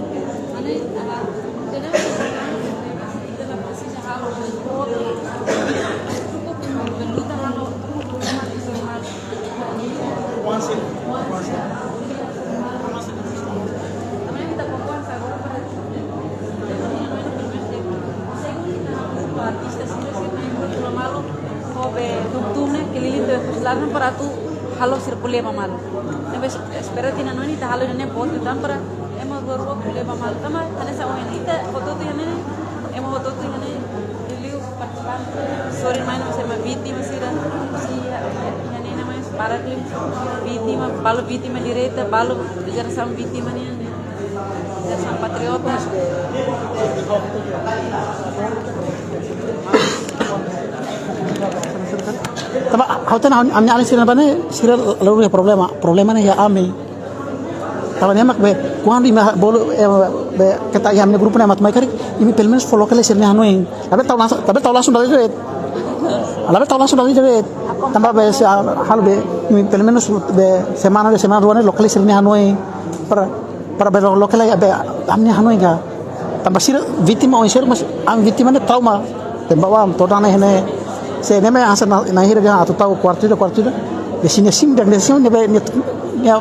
Artista sira, sira mai buat malu, ho be tum-tum ne'e, keliling be fusilaran para atu halo sira ko'alia ba malu. Ne'ebé espera tinan oin ita halo ne'e boot tan para ema rua-rua ko'alia ba malu. Tanba hanesan ohin ita hotu-hotu iha ne'e, ema hotu-hotu iha ne'e, liuliu partisipante, sorin mai no sema vítima sira, si iha ne'e mai para klim, vítima, balu vítima direta, balu jerasaun vítima nian. Jerasaun patriota. Tanba, ha'u hatene, ha'u, ami-nia alin sira ne'ebá ne'e, sira la iha problema, problema ne'e iha ami. Tanba ne'e mak be, kuandu imi bolu, eh, be, ketak iha ami-nia grupu ne'e mak atu mai karik, imi pelumenus fó lokál sira-nia hanoin. Labele tau langsung, labele tau langsung dala ida de'it. Labele tau langsung dala ida de'it. Tanba be, se, ah, halo be, imi pelumenus be, semana de'it, semana rua ne'e lokál sira-nia hanoin. Para, para be lo-, lokál be, ami-nia hanoin ka. Tanba sira vítima oin sira, mas ami vítima ne'e trauma. Tanba oan todan ne'e ne'e. Se ne'e mai hanesan na'in-rua dehan atu tau kuartu ida, kuartu ida. Depois nia simu, dehan nia simu, nia be, nia, nia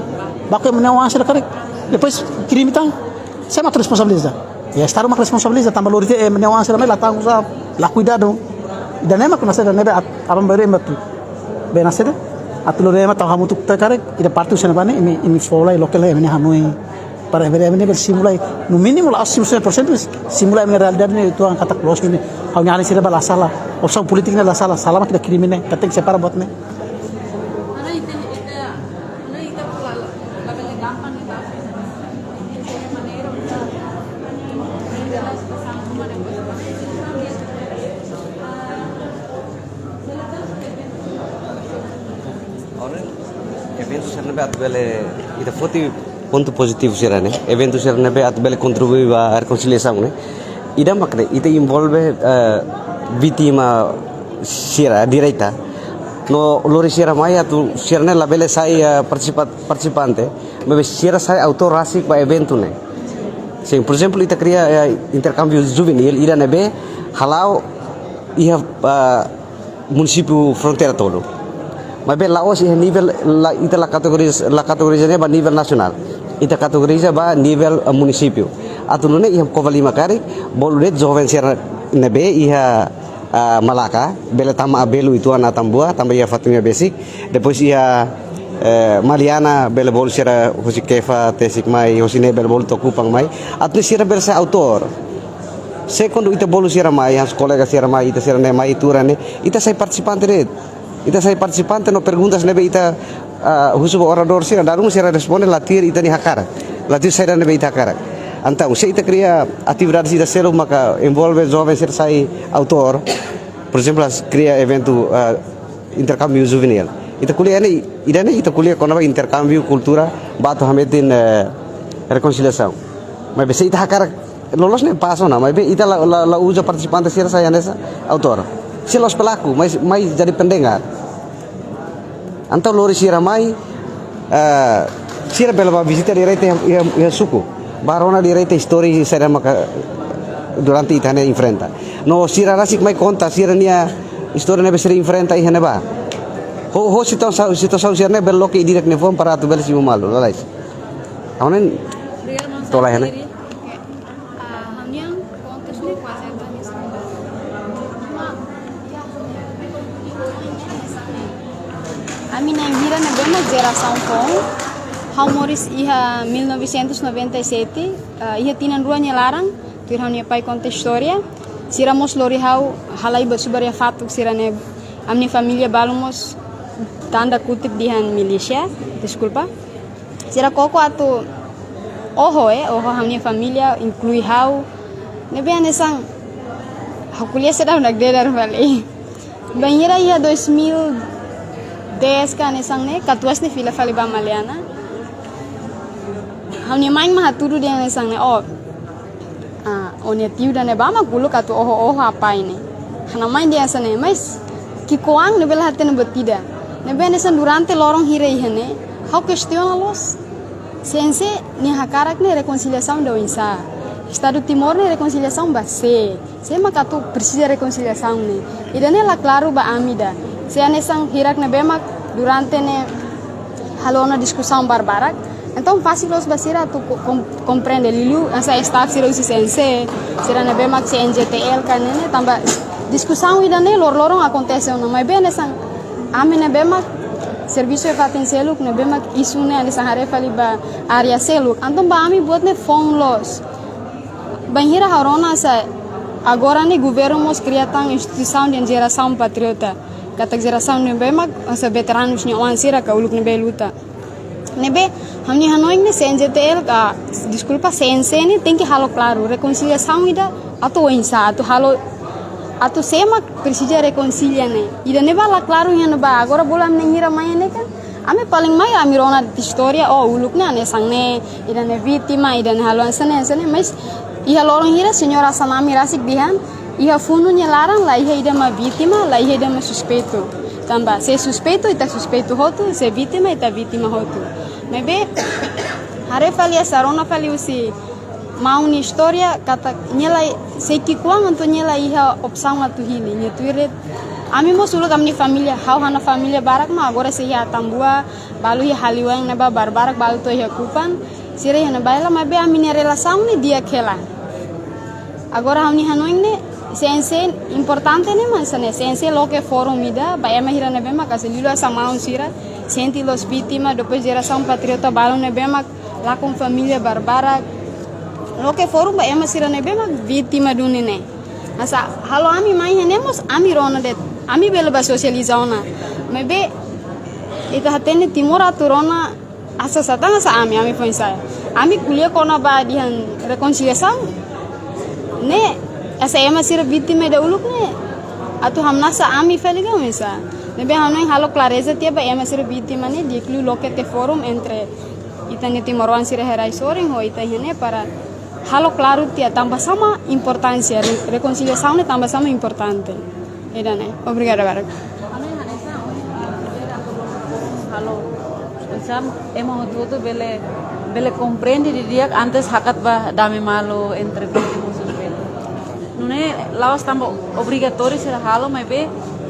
baku ema nia oan sira karik. Depois krime tan, sé mak atu responsabiliza? Ya, Estadu mak responsabiliza, tanba lori tiha ema nia oan sira mai la tanggung jawab, la kuidadu. Ida-ne'e mak hanesan ida-ne'ebé at-, aban-bainrua ema atu, be hanesan ida, atu lori ema atu hamutuk tiha karik, ida parte husi ne'ebá ne'e, imi, imi fó lai loke lai imi-nia hanoin. Para imi, imi ne'e bele simu lai, no mínimu la'ós simu seratus persen, simu lai imi-nia realidade ne'e, uitoan katak loos ne'e. Ha'u-nia alin sira bá la sala, opsaun polítika ne'e la sala, sala mak ita-nia krime ne'e, ita tenke separa buat ne'e. Ora, eventu sira ne'ebé atu bele, ita foti pontu pozitivu sira ne'e. Eventu sira ne'ebé atu bele kontribui ba rekonsiliasaun ne'e. Ida mak ne'e, ita envolve, eh, vítima sira direta. No lori sira mai atu sira ne'e labele sai, eh, partisipa-, partisipante. Maibé sira sai autór rasik ba eventu ne'e. Sin, por ezemplu, ita kria, eh, interkámbiu juvenil, ida ne'ebé hala'o iha, ah, munisípiu fronteira tolu. Maibé la'ós iha nivel la, ita la kategoriza, la kategoriza ne'e ba nivel nasionál. Ita kategoriza ba nivel, ah, munisípiu. Atu nune'e iha Covalima karik, bolu de'it joven sira ne'ebé iha, ah, Malacca, bele tama Abelu uitoan Atambua, tanba iha fatin besik. Depois iha, eh, Maliana bele bolu sira hosi Kefa, Tesik mai, hosi ne'e bele bolu to'o Kupang mai. Atu nune'e sira bele sai autór. Se kuandu ita bolu sira mai, hanesan kolega sira mai, ita sira ne'e mai tuur ne'e, ita sai partisipante de'it. Ita sai partisipante no perguntas ne'ebé ita, ah, husu ba oradór sira, dala ruma sira responde la tuir ita-nia hakarak. La tuir saida ne'ebé ita hakarak. Entaun, se ita kria atividade sira seluk maka envolve joven sira sai autór, por ezemplu, kria eventu, ah, interkámbiu juvenil. Ita ko'alia ne'e, ida-ne'e ita ko'alia kona-ba interkámbiu kultura, ba atu hametin, eh, rekonsiliasaun. Maibé se ita hakarak loloos ne'e pasa ona, maibé ita la, la, la uza partisipante sira sai hanesan autór. Sira la'ós pelaku, mais, mais jadi pendengar. Entaun lori sira mai, eh, sira bele bá vizita direta iha, iha, iha suku. Bá rona direta istória sira maka durante ita ne'e enfrenta. No sira rasik mai konta sira-nia istória ne'ebé sira enfrenta iha ne'ebá. Ho, ho situasaun, situasaun sira ne'e bele loke ida-idak nia fuan para atu bele simu malu, lalais. Aonen tolai hene. Ah, ha'u-nia pontus ne'e kuaze atu hanesan. Ami na'in hira ne'ebé mak jerasaun foun. Ha'u moris iha mil novecentos noventa e sete, ah, iha tinan rua nia laran, tuir ha'u-nia pai konta istória. Sira mós lori ha'u halai ba subar iha fatuk sira ne'e. Ami-nia família balu mós tanda kutip dehan milísia, deskulpa. Sira koko atu oho, eh, oho ha'u-nia família, inklui ha'u. Ne'ebé hanesan, ha'u ko'alia seidauk nakdedar fali. Bainhira iha dois mil dez ka hanesan ne'e, katuas ne'e fila fali ba Maliana. Ha'u-nia mãe mak hatudu dehan hanesan ne'e, oh, ah, ó-nia tiu ida-ne'ebá mak uluk atu oho-oho apá ne'e. Ha'u-nia mãe dehan hanesan ne'e, mais ki'ikoan ne'ebé la hatene buat ida. Ne'ebé hanesan durante loron hira iha ne'e, ha'u kestiona loos. CNC nia hakarak ne'e rekonsiliasaun ida oinsá. Estadu Timor ne'e rekonsiliasaun ba sé. Sé mak atu presiza rekonsiliasaun ne'e. Ida-ne'e la klaru ba ami ida. Se hanesan hirak ne'ebé mak durante ne'e halo ona diskusaun barbarak. Entaun fasil loos ba sira atu ko-, kom-, komprende liuliu, hanesan staff sira husi CNC, sira ne'ebé mak CNJTL ka ne'e ne'e, tanba diskusaun ida-ne'e lor-loron akontese ona, maibé hanesan ami ne'ebé mak servisu iha fatin seluk, ne'ebé mak isu ne'e hanesan haree fali ba área seluk. Entaun ba ami buat ne'e foun loos. Bainhira ha'u rona hanesan agora ne'e governu mós kria tan instituisaun dehan jerasaun patriota. Katak jerasaun ne'ebé mak hanesan veteranus nia oan sira ka uluk ne'ebé luta. Ne'ebé, ha'u-nia hanoin ne'e CNJTL ka, deskulpa, CNC ne'e tenke halo klaru. Rekonsiliasaun ida atu oinsá, atu halo, atu sé mak presiza rekonsilia ne'e. Ida-ne'ebá la klaru iha ne'ebá. Agora bolu ami na'in hira mai ne'e kan. Ami paling mai ami rona istória, oh, uluk ne'e hanesan ne'e, ida-ne'e vítima, ida-ne'e halo hanesan ne'e, hanesan ne'e, mais iha loron hira señór hanesan ami rasik dehan, iha funu nia laran la iha ida mak vítima, la iha ida mak suspeitu. Tanba, se suspeitu, ita suspeitu hotu, se vítima, ita vítima hotu. Maibé, haree fali hanesan rona fali husi maun nia istória, katak nia la, sei ki'ikoan entaun nia la iha opsaun atu hili, nia tuir de'it. Ami mós uluk ami-nia família, ha'u ha'u-nia família barak mak agora sei iha Atambua, balu iha Haliuang ne'ebá, barbarak balu to'o iha Kupang, sira iha ne'ebá hela, maibé ami-nia relasaun ne'e di'ak hela. Agora ha'u-nia hanoin ne'e, Sense importante ne'e mak hanesan ne'e, sense loke forum ida ba ema sira ne'ebé mak hanesan liuliu hanesan maun sira sente loos vítima, depois jerasaun patriota balun ne'ebé mak lakon família barbarak. Loke forum ba ema sira ne'ebé mak vítima duni ne'e. Hanesan halo ami mai iha ne'e mós ami rona de'it, ami bele bá sosializa ona. Maibé ita hatene Timor atu rona hanesan sá tan hanesan ami, ami foin-sa'e. Ami ko'alia kona-ba dehan rekonsiliasaun ne'e, hanesan ema sira vítima ida uluk ne'e atu hamnasa ami fali ka oinsá. Ne'ebé ha'u hanoin halo klareza tiha ba ema sira vítima ne'e, di'ak liu loke tiha forum entre ita-nia timoroan sira iha rai sorin ho ita iha ne'e para halo klaru tiha tanba sá mak importánsia re-, rekonsiliasaun ne'e tanba sá mak importante. Ida-ne'e. Obrigada barak. Halo. Hanesan ema hotu-hotu bele, bele komprende didi'ak antes hakat ba dame malu entre vítimas no bele. Nune'e la'ós tanba obrigatóriu sira halo, maibé,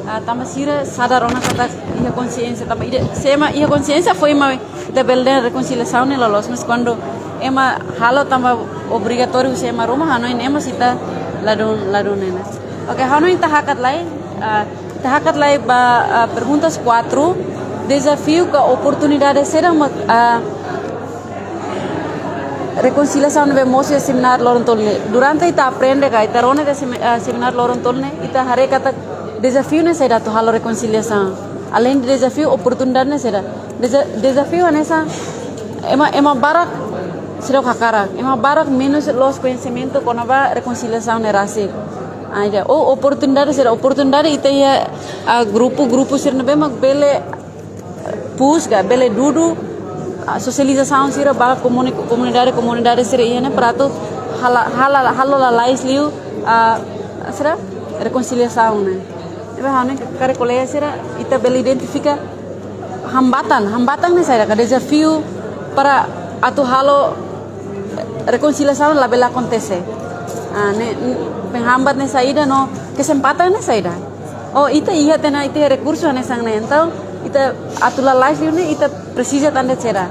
ah, tanba sira sadar ona katak iha konsiénsia, tanba ida, se ema iha konsiénsia foin mak ita bele dehan rekonsiliasaun ne'e loloos, mas kuandu ema halo tanba obrigatóriu husi ema ruma, ha'u hanoin ne'e mós ita ladún, ladún ne'e. Oke, ha'u hanoin ita hakat lai, ah, ita hakat lai ba, ah, perguntas kuatru, dezafiu ka oportunidade saida mak, ah, rekonsiliasaun ne'ebé mosu iha semináriu loron tolu ne'e. Durante ita aprende ka, ita rona iha semi-, ah, semináriu loron tolu ne'e, ita haree katak dezafiu ne'e saida atu halo rekonsiliasaun. Além de dezafiu, oportunidade ne'e saida. Deza-, dezafiu hanesan ema, ema barak seidauk hakarak, ema barak menus loos koñesimentu kona-ba rekonsiliasaun ne'e rasik. Ah, ida. Ou oportunidade saida, oportunidade ita iha, ah, grupu, grupu sira ne'ebé mak bele push ka, bele dudu, ah, sosializasaun sira ba komuni-, komunidade, komunidade sira iha ne'e para atu hala, hala, halo lalais liu, ah, sira rekonsiliasaun ne'e. Ne'ebé ha'u hanoin karik kolega sira, ita bele identifika hambatan, hambatan ne'e saida ka, dezafiu para atu halo rekonsiliasaun labele akontese. Ah, ne'e, n-, penghambat ne'e saida no kesempatan ne'e saida. Oh, ita iha tiha ona, ita iha rekursu hanesan ne'e. Entaun, ita atu lalais liu ne'e, ita presiza tan de'it saida.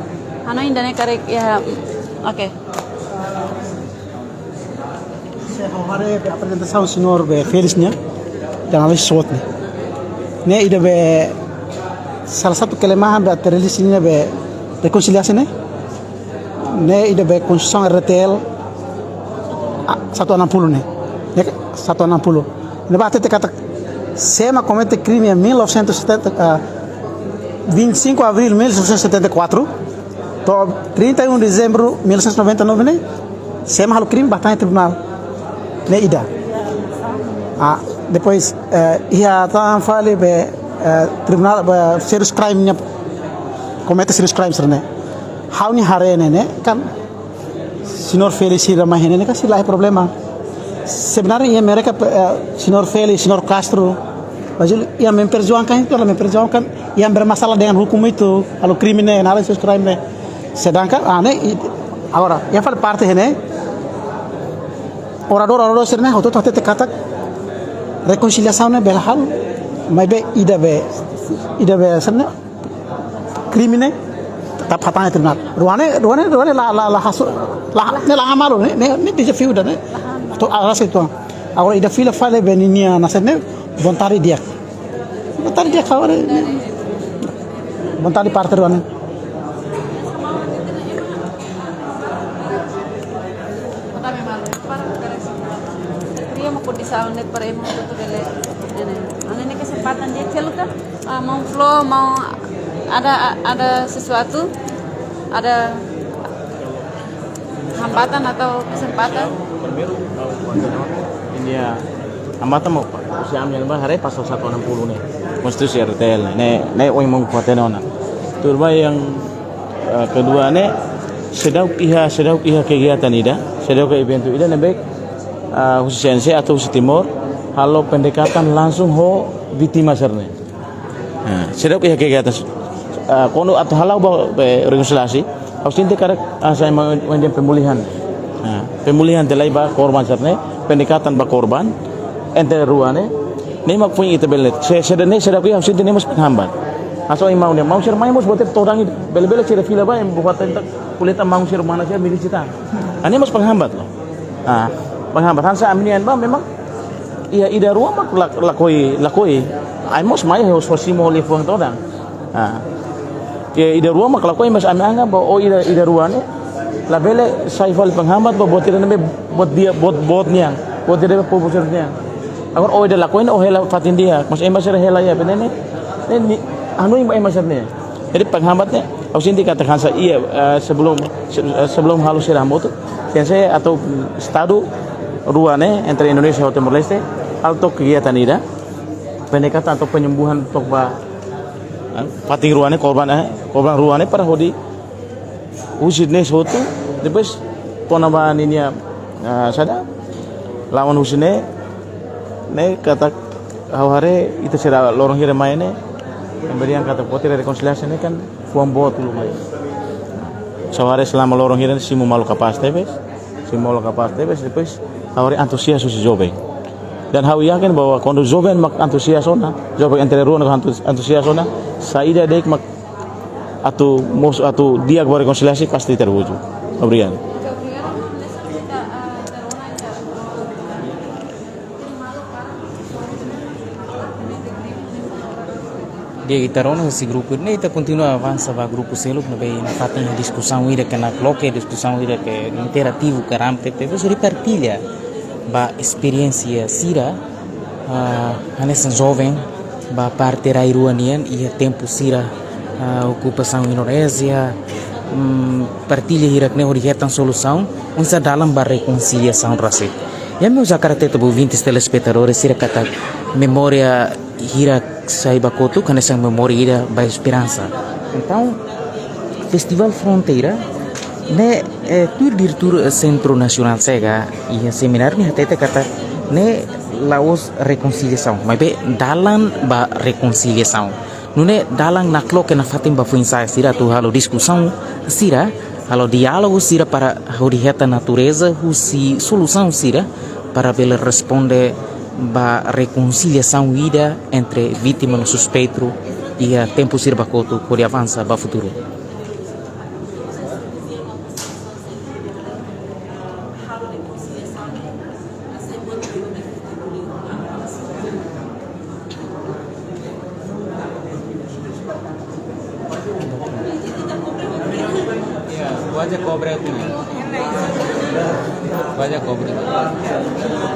Ha'u hanoin ida-ne'e karik, ya, oke. Se ha'u haree be aprezentasaun señór be Felix nian, ita analiza soot ne'e. Ne'e ida be salah satu kelemahan be atu realiza ne'e be rekonsiliasi ne'e. Ne'e ida be Konstituisaun R D T L, ah, satu enam puluh ne'e. Ne'e satu enam puluh. Ne'ebá hatete katak se ema komete krime iha mil novecentos e setenta, ah, vinte e cinco de abril de mil novecentos e setenta e quatro, to'o trinta e um de dezembro de mil novecentos e noventa e nove ne'e, se ema halo krime bá tama iha tribunál. Ne'e ida. Ah, depois, eh, iha tan fali be, eh, tribunál, be, serious crime nian, komete serious crime sira-ne'e. Ha'u-nia haree ne'e, ne'e, kan, señór Felix sira mai iha ne'e, ne'e kan sei la iha problema. Sebenarnya iha mereka, eh, señór Felix, señór Castro, mas iha memperjuangkan itu, iha memperjuangkan, yang bermasalah dengan hukum itu, halo krime ne'e, analisis krime ne'e. Sedangkan, ah, ne'e, i-, agora, iha fali parte ne'e, oradór, oradór sira-ne'e, hotu-hotu hatete katak rekonsiliasaun ne'e bele halo, maibé ida be, ida be, sira-ne'e, krime ne'e, tetap hatán iha tribunál. Rua ne'e, rua ne'e, rua ne'e la, la, la haso, la, ne'e la hamalu, ne'e, ne'e, ne'e dezafiu ida, ne'e. Atu, ah, la sei tuan. Agora, ida fila fali be ninia hanesan ne'e, vontade di'ak. Vontade di'ak agora, ne'e. Vontade parte rua ne'e. Kria uma condição ne'e para ema hotu bele, ne'e, ne'e. Ane ne'e kesempatan di'ak hela ka, ah, maun Flo, maun, ada, ada sesuatu, ada hambatan atau kesempatan? Primeiru, ah, ini ya, hambatan mak, se ami haree pasal satu enam puluh ne'e, Konstitusi R D T L ne'e, ne'e, ne'e oin maun kuatena ona. Tuir ba yang, eh, kedua ne'e, seidauk iha, seidauk iha kegiatan ida, seidauk iha eventu ida ne'ebé, eh, husi C N C atau husi Timor, halo pendekatan langsung ho vítima sira-ne'e. Eh, seidauk iha kegiatan, eh, kuandu atu hala'o ba, be, rekonsiliasi, ha'u sente karik, ah, hanesan maun dehan pemulihan. Ah, pemulihan tiha lai ba korban sira-ne'e, pendekatan ba korban, entre rua ne'e, ne'e mak foin ita bele. Se, seidauk ne'e, seidauk iha, ha'u sente ne'e mós penghambat. Hanesan ohin maun dehan, maun sira mai mós buat todan ida. Bele-bele sira fila ba, ema buat tenta kuleta maun sira mana sira milísia tan. Ah, ne'e mós penghambat loos. Ah, penghambat. Hanesan ami-nian ba, memang Iha ida rua mak la-, lakohi, lakohi. Ai mós mai ho, ho simu liafuan todan. Ah. Iha ida rua mak lakohi, mas ami anggap ba o ida, ida rua ne'e labele sai fali penghambat ba buat ida ne'ebé buat di'ak, buat, buat nian, buat ida ne'ebé povu sira-nian. Agora o ida lakohi ne'e o hela fatin di'ak, mas ema sira hela iha ne'ebé ne'e, ne'e, ne'e anu ema, ema sira-nian. Jadi penghambat ne'e, ha'u sente katak hanesan iha, eh, sebelum, se-, eh, sebelum halo sira hamutuk, sensei atau estadu rua ne'e entre Indonézia ho Timor-Leste, halo took kegiatan ida, pendekatan atau penyembuhan took ba, eh, fatin rua ne'e, korban, eh, korban rua ne'e para hodi husik ne'e hotu, depois kona-ba ninia, eh, saida, lawan husik ne'e, ne'e katak ha'u haree ita sira loron hirak mai ne'e, pemberian katak pote rekonsiliasi ne'e kan fuan boot uluk mai. Só haree selama loron hirak ne'e simu malu kapás tebes, simu malu kapás tebes, depois ha'u haree antusias husi joven. Dan ha'u yakin bahwa kuandu joven mak antusias ona, joven entre rua ne'e antu-, antusias ona, saida de'it mak atu mós, atu di'ak ba rekonsiliasi pasti terwujud. Obrigadu. Di'ak, ita rona husi grupu ne'e, ita kontinua avansa ba grupu seluk ne'ebé nafatin diskusaun ida ke nakloke, diskusaun ida ke interativu, ke ramai, depois hodi partilla ba esperiénsia sira, ah, hanesan joven ba parte rai rua nian iha tempu sira, ah, okupasaun Indonézia, mm, partilla hirak ne'e hodi hetan solusaun, oinsá dalan ba rekonsiliasaun rasik. Ami mós hakarak hatete ba ouvintes, telespetadores sira katak memória hirak sai ba kotuk, hanesan memória ida ba esperansa. Entaun, Festivál Fronteira ne'e, eh, tuir diretór, eh, Sentru Nasionál SEGA iha semináriu ne'e hatete katak ne'e la'ós rekonsiliasaun, maibé dalan ba rekonsiliasaun. Nune'e dalan nakloke nafatin ba foin-sa'e sira atu halo diskusaun sira, halo diálogu sira para hodi hetan natureza husi solusaun sira para bele responde ba rekonsiliasaun ida entre vítima no suspeitu iha tempu sira ba kotuk hodi avansa ba futuru. Iya, wajah kobre itu. Wajah kobre.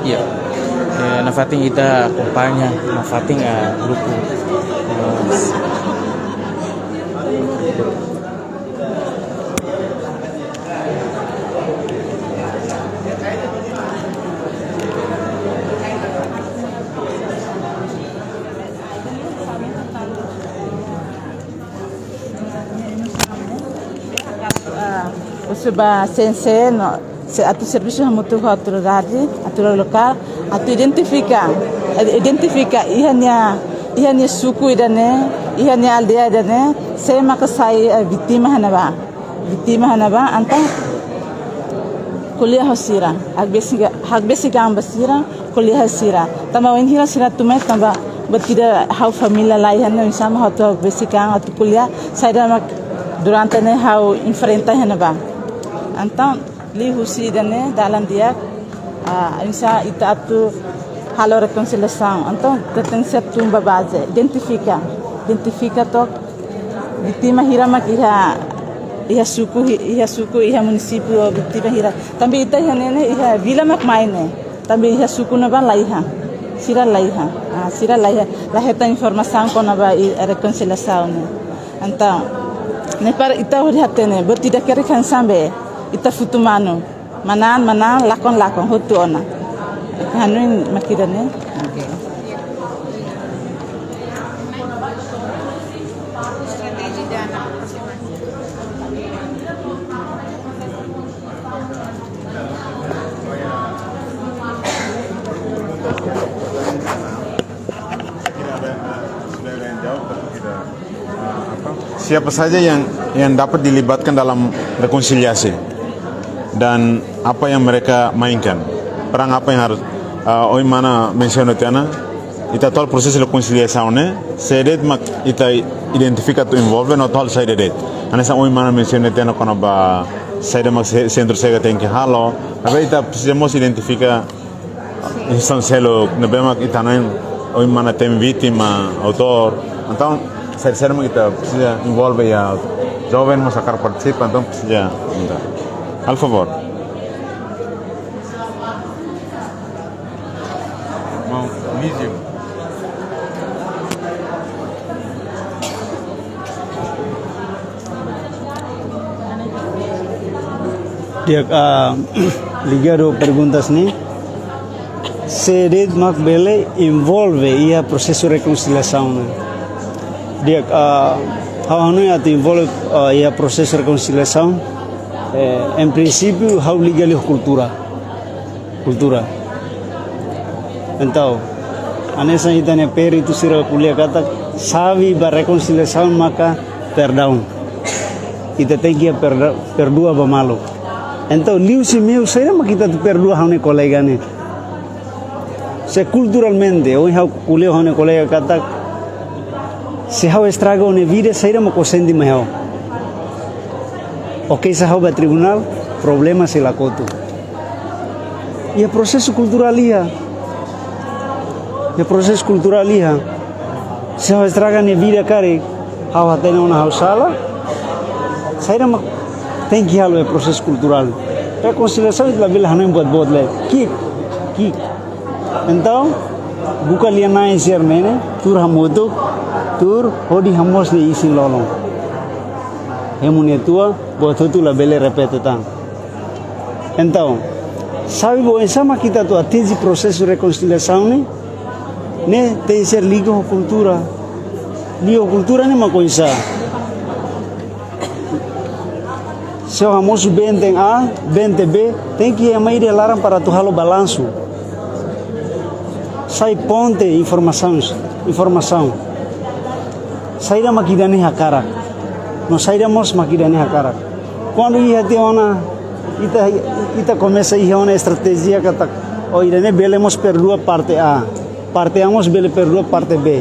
Iya. Eh, nafatin ita akompaña, nafatin, eh, grupu. Eh, Ah, husu ba sensei no, se atu servisu hamutuk ho autoridade, autoridade lokál, atu identifika, identifika iha nia, iha nia suku ida-ne'e, iha nia aldeia ida-ne'e, sé maka sai, eh, vítima iha ne'ebá. Vítima iha ne'ebá, entaun ko'alia ho sira, hakbesik, hakbesik an ba sira, ko'alia ho sira. Tanba wainhira sira atu mai tanba buat ida ha'u família laiha ne'e, oinsá mak ha'u atu hakbesik an atu ko'alia, saida mak durante ne'e ha'u enfrenta iha ne'ebá. Entaun, liuhusi ida-ne'e dalan di'ak, ah, oinsá ita atu halo rekonsiliasaun. Entaun, ita tenke ser tun ba baze, identifika, identifika took vítima hira mak iha, iha suku, iha suku, iha munisípiu, vítima hira. Tanba ita iha ne'e ne'e, iha vila mak mai ne'e. Tanba iha suku ne'ebá laiha. Sira laiha. Ah, sira laiha. La hetan informasaun kona-ba i-, rekonsiliasaun ne'e. Entaun, ne'e para ita hodi hatene, buat ida kerekan sambe, ita futu manu. Manán, manán, lakon, lakon, hotu ona. Hanoin mak ida-ne'e. Oke. Siapa saja yang, yang dapat dilibatkan dalam rekonsiliasi dan apa yang mereka mainkan, peran apa yang harus, eh, ohin mana mensiona tiha ona, ita atuál prosesu rekonsiliasaun ne'e, sé de'it mak ita identifika atu envolve no atuál saida de'it. Hanesan ohin mana mensiona tiha ona kona-ba saida mak se-, Sentru SEGA tenke halo, maibé ita presiza mós identifika Instituisaun seluk ne'ebé mak ita hanoin oin mana temi vítima, autór. Entaun, saida-saida mak ita presiza envolve iha joven mós hakarak partisipa, entaun presiza, entaun. Halo favór. Mau, Lísio. Di'ak, ah, ligadu perguntas ne'e, sé de'it mak bele envolve iha prosesu rekonsiliasaun ne'e. Di'ak, ah, ha'u hanoin atu envolve, ah, iha prosesu rekonsiliasaun, eh, em princípio, ha'u liga liu ho kultura. Kultura. Entaun, hanesan ita-nia peritu sira ko'alia katak, xave ba rekonsiliasaun maka perdaun. Ita tenke perda-, perdua ba malu. Entaun, liuhusi mehi saida mak ita atu perdua ha'u-nia kolega ne'e. Se kulturalmente, ohin ha'u ko'alia ho ha'u-nia kolega katak, se ha'u estraga ó-nia vida, saida mak ó sente mai ha'u. Ó keixa ha'u ba tribunál, problema sei la kotu. Iha prosesu kulturál iha. Iha prosesu kulturál iha. Se ha'u estraga nia vida karik, ha'u hatene ona ha'u sala. Saida mak tenke halo iha prosesu kulturál. Rekonsiliasaun ita labele hanoin buat-buat lai. Ki'ik, ki'ik. Entaun, buka lia-na'in sira-ne'e, tuur hamutuk, tuur hodi hamoos nia isin-lolon. Hemu nia tua, buat hotu labele repete tan. Entaun, xave ba oinsá mak ita atu atinje prosesu rekonsiliasaun ne'e, ne'e tenke ser liga ho kultura. Liga ho kultura ne'e mak oinsá. Se ó hamosu benten A, benten B, tenke ema ida iha laran para atu halo balansu. Sai ponte informasaun, informasaun. Saida mak ida-ne'e hakarak. No saida mós mak ida-ne'e hakarak. Kuandu iha tiha ona, ita, ita komesa iha ona estratéjia katak, ó, ida-ne'e bele mós perdua parte A. Parte A mós bele perdua parte B.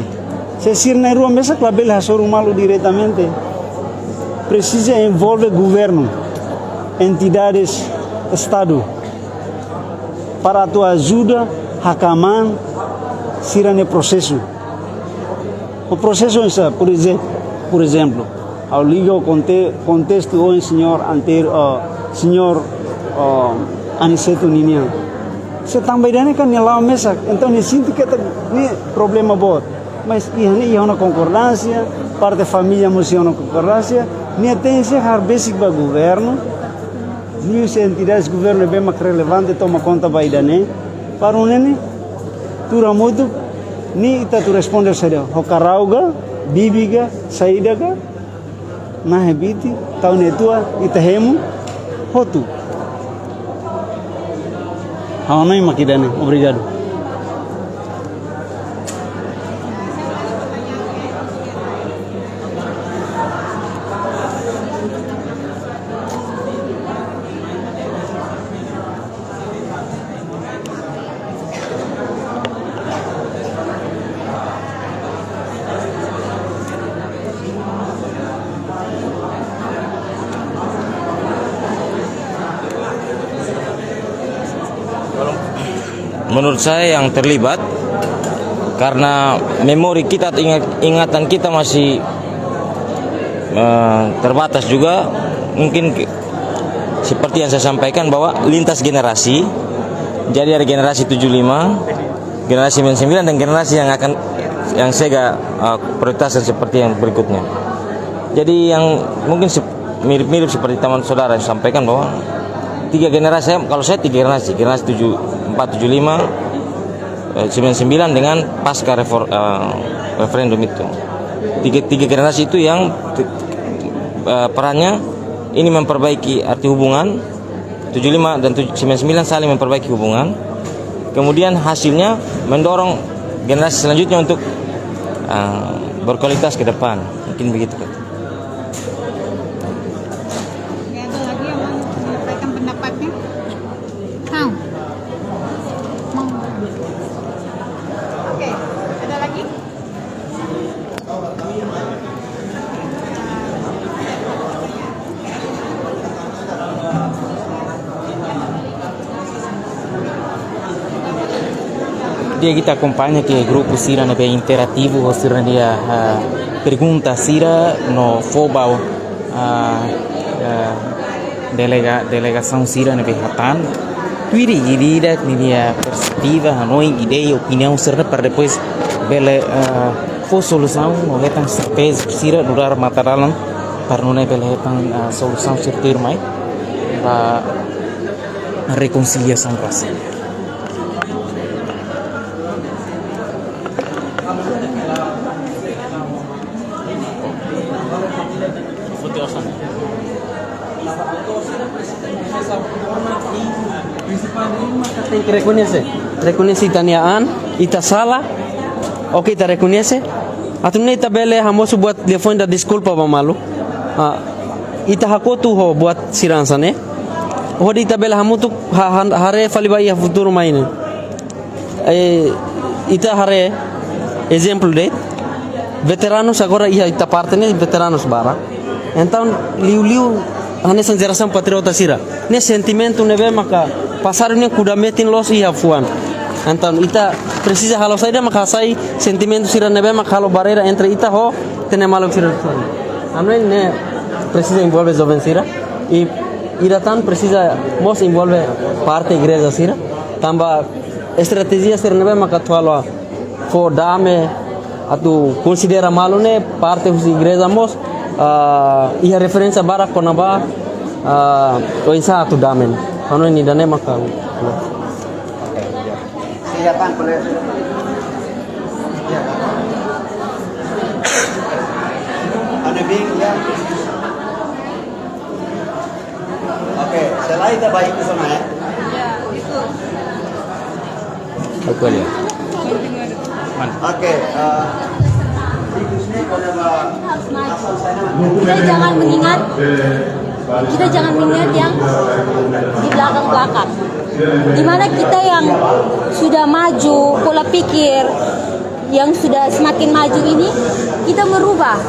Se sira na'in-rua mesak labele hasoru malu diretamente. Presiza envolve governu, entidades Estadu, para atu ajuda hakmaan sira-nia prosesu. O prosesu oinsá, por exe-, por ezemplu, ha'u liga ho konte-, kontestu ohin señór anter-, ah, señór, ah, Aniceto ninian. Se tanba ida-ne'e kan nia la'o mesak, entaun nia sente katak ne'e problema boot. Mas iha ne'e iha ona konkordánsia, parte família mós iha ona konkordánsia, nia tenke ser harbesik ba governu, liuhusi entidades governu ne'ebé mak relevante toma konta ba ida-ne'e, para nune'e, tuur hamutuk, ne'e ita atu responde saida, ho karau ka, bibi ka, saida ka, nahe biti, tau nia tua, ita hemu, hotu. Ha'u hanoin mak ida-ne'e, obrigadu. Menurut saya yang terlibat, karena memori kita, ingat-, ingatan kita masih, eh, terbatas juga, mungkin ke-, seperti yang saya sampaikan bahwa lintas generasi, jadi ada generasi tujuh lima, generasi sembilan sembilan, dan generasi yang akan, yang saya, eh, prioritaskan seperti yang berikutnya. Jadi yang mungkin se-, mirip-mirip seperti teman saudara yang sampaikan bahwa tiga generasi, saya, kalau saya tiga generasi, generasi tujuh empat, tujuh lima, eh, sembilan sembilan dengan pasca refor-, eh, referendum itu. Tiga, tiga generasi itu yang, eh, perannya ini memperbaiki arti hubungan, tujuh lima dan tujuh, sembilan sembilan saling memperbaiki hubungan. Kemudian hasilnya mendorong generasi selanjutnya untuk, eh, berkualitas ke depan. Mungkin begitu, Kak. Oke, ada lagi yang mau menyampaikan pendapatnya? Kau? Mau? Oke, ada lagi? Ita akompaña ke grupu sira ne'ebé interativu ho sira-nia, ah, pergunta sira no fó ba, ah, ah, delega-, delegasaun sira ne'ebé hatán. Tuir ida-idak ninia perspetiva, hanoin, ideia, opiniaun sira para depois bele, ah, fó solusaun no hetan serteza sira nu'udar matadalan para nune'e bele hetan, ah, solusaun sira tuirmai ba rekonsiliasaun rasik. Tenke rekoñese. Rekoñese ita-nia an, ita sala. Oke, ita rekoñese. Atu nune'e ita bele hamosu buat liafuan ida deskulpa ba malu. Ah, ita hakotu ho buat sira hanesan ne'e. Hodi ita bele hamutuk ha-, ha-, haree fali ba iha futuru mai ne'e. Eh, ita haree ezemplu de'it, veteranus agora iha ita parte ne'e veteranus barak. Entaun, liuliu hanesan jerasaun patriota sira. Ne'e sentimentu ne'ebé maka pasadu ne'e kuda metin loos iha fuan. Entaun, ita presiza halo saida maka hasai sentimentu sira ne'ebé maka halo barreira entre ita ho ita-nia maluk sira. Ami ne'e presiza envolve joven sira. I ida tan presiza mós envolve parte igreja sira. Tanba estratéjia sira ne'ebé maka atu halo fó dame atu konsidera malu ne'e parte husi igreja mós, ah, iha referénsia barak kona-ba, ah, oinsá atu dame. Hanoin ida-ne'e maka. Silakan, boleh. Ya. Ada bing, ya. Oke, selain ita baik ke sana ya. Ya, itu. Aku lihat. Mana? Oke, eh, kita jangan mengingat, kita jangan mengingat yang di belakang-belakang. Di mana kita yang sudah maju, pola pikir, yang sudah semakin maju ini, kita merubah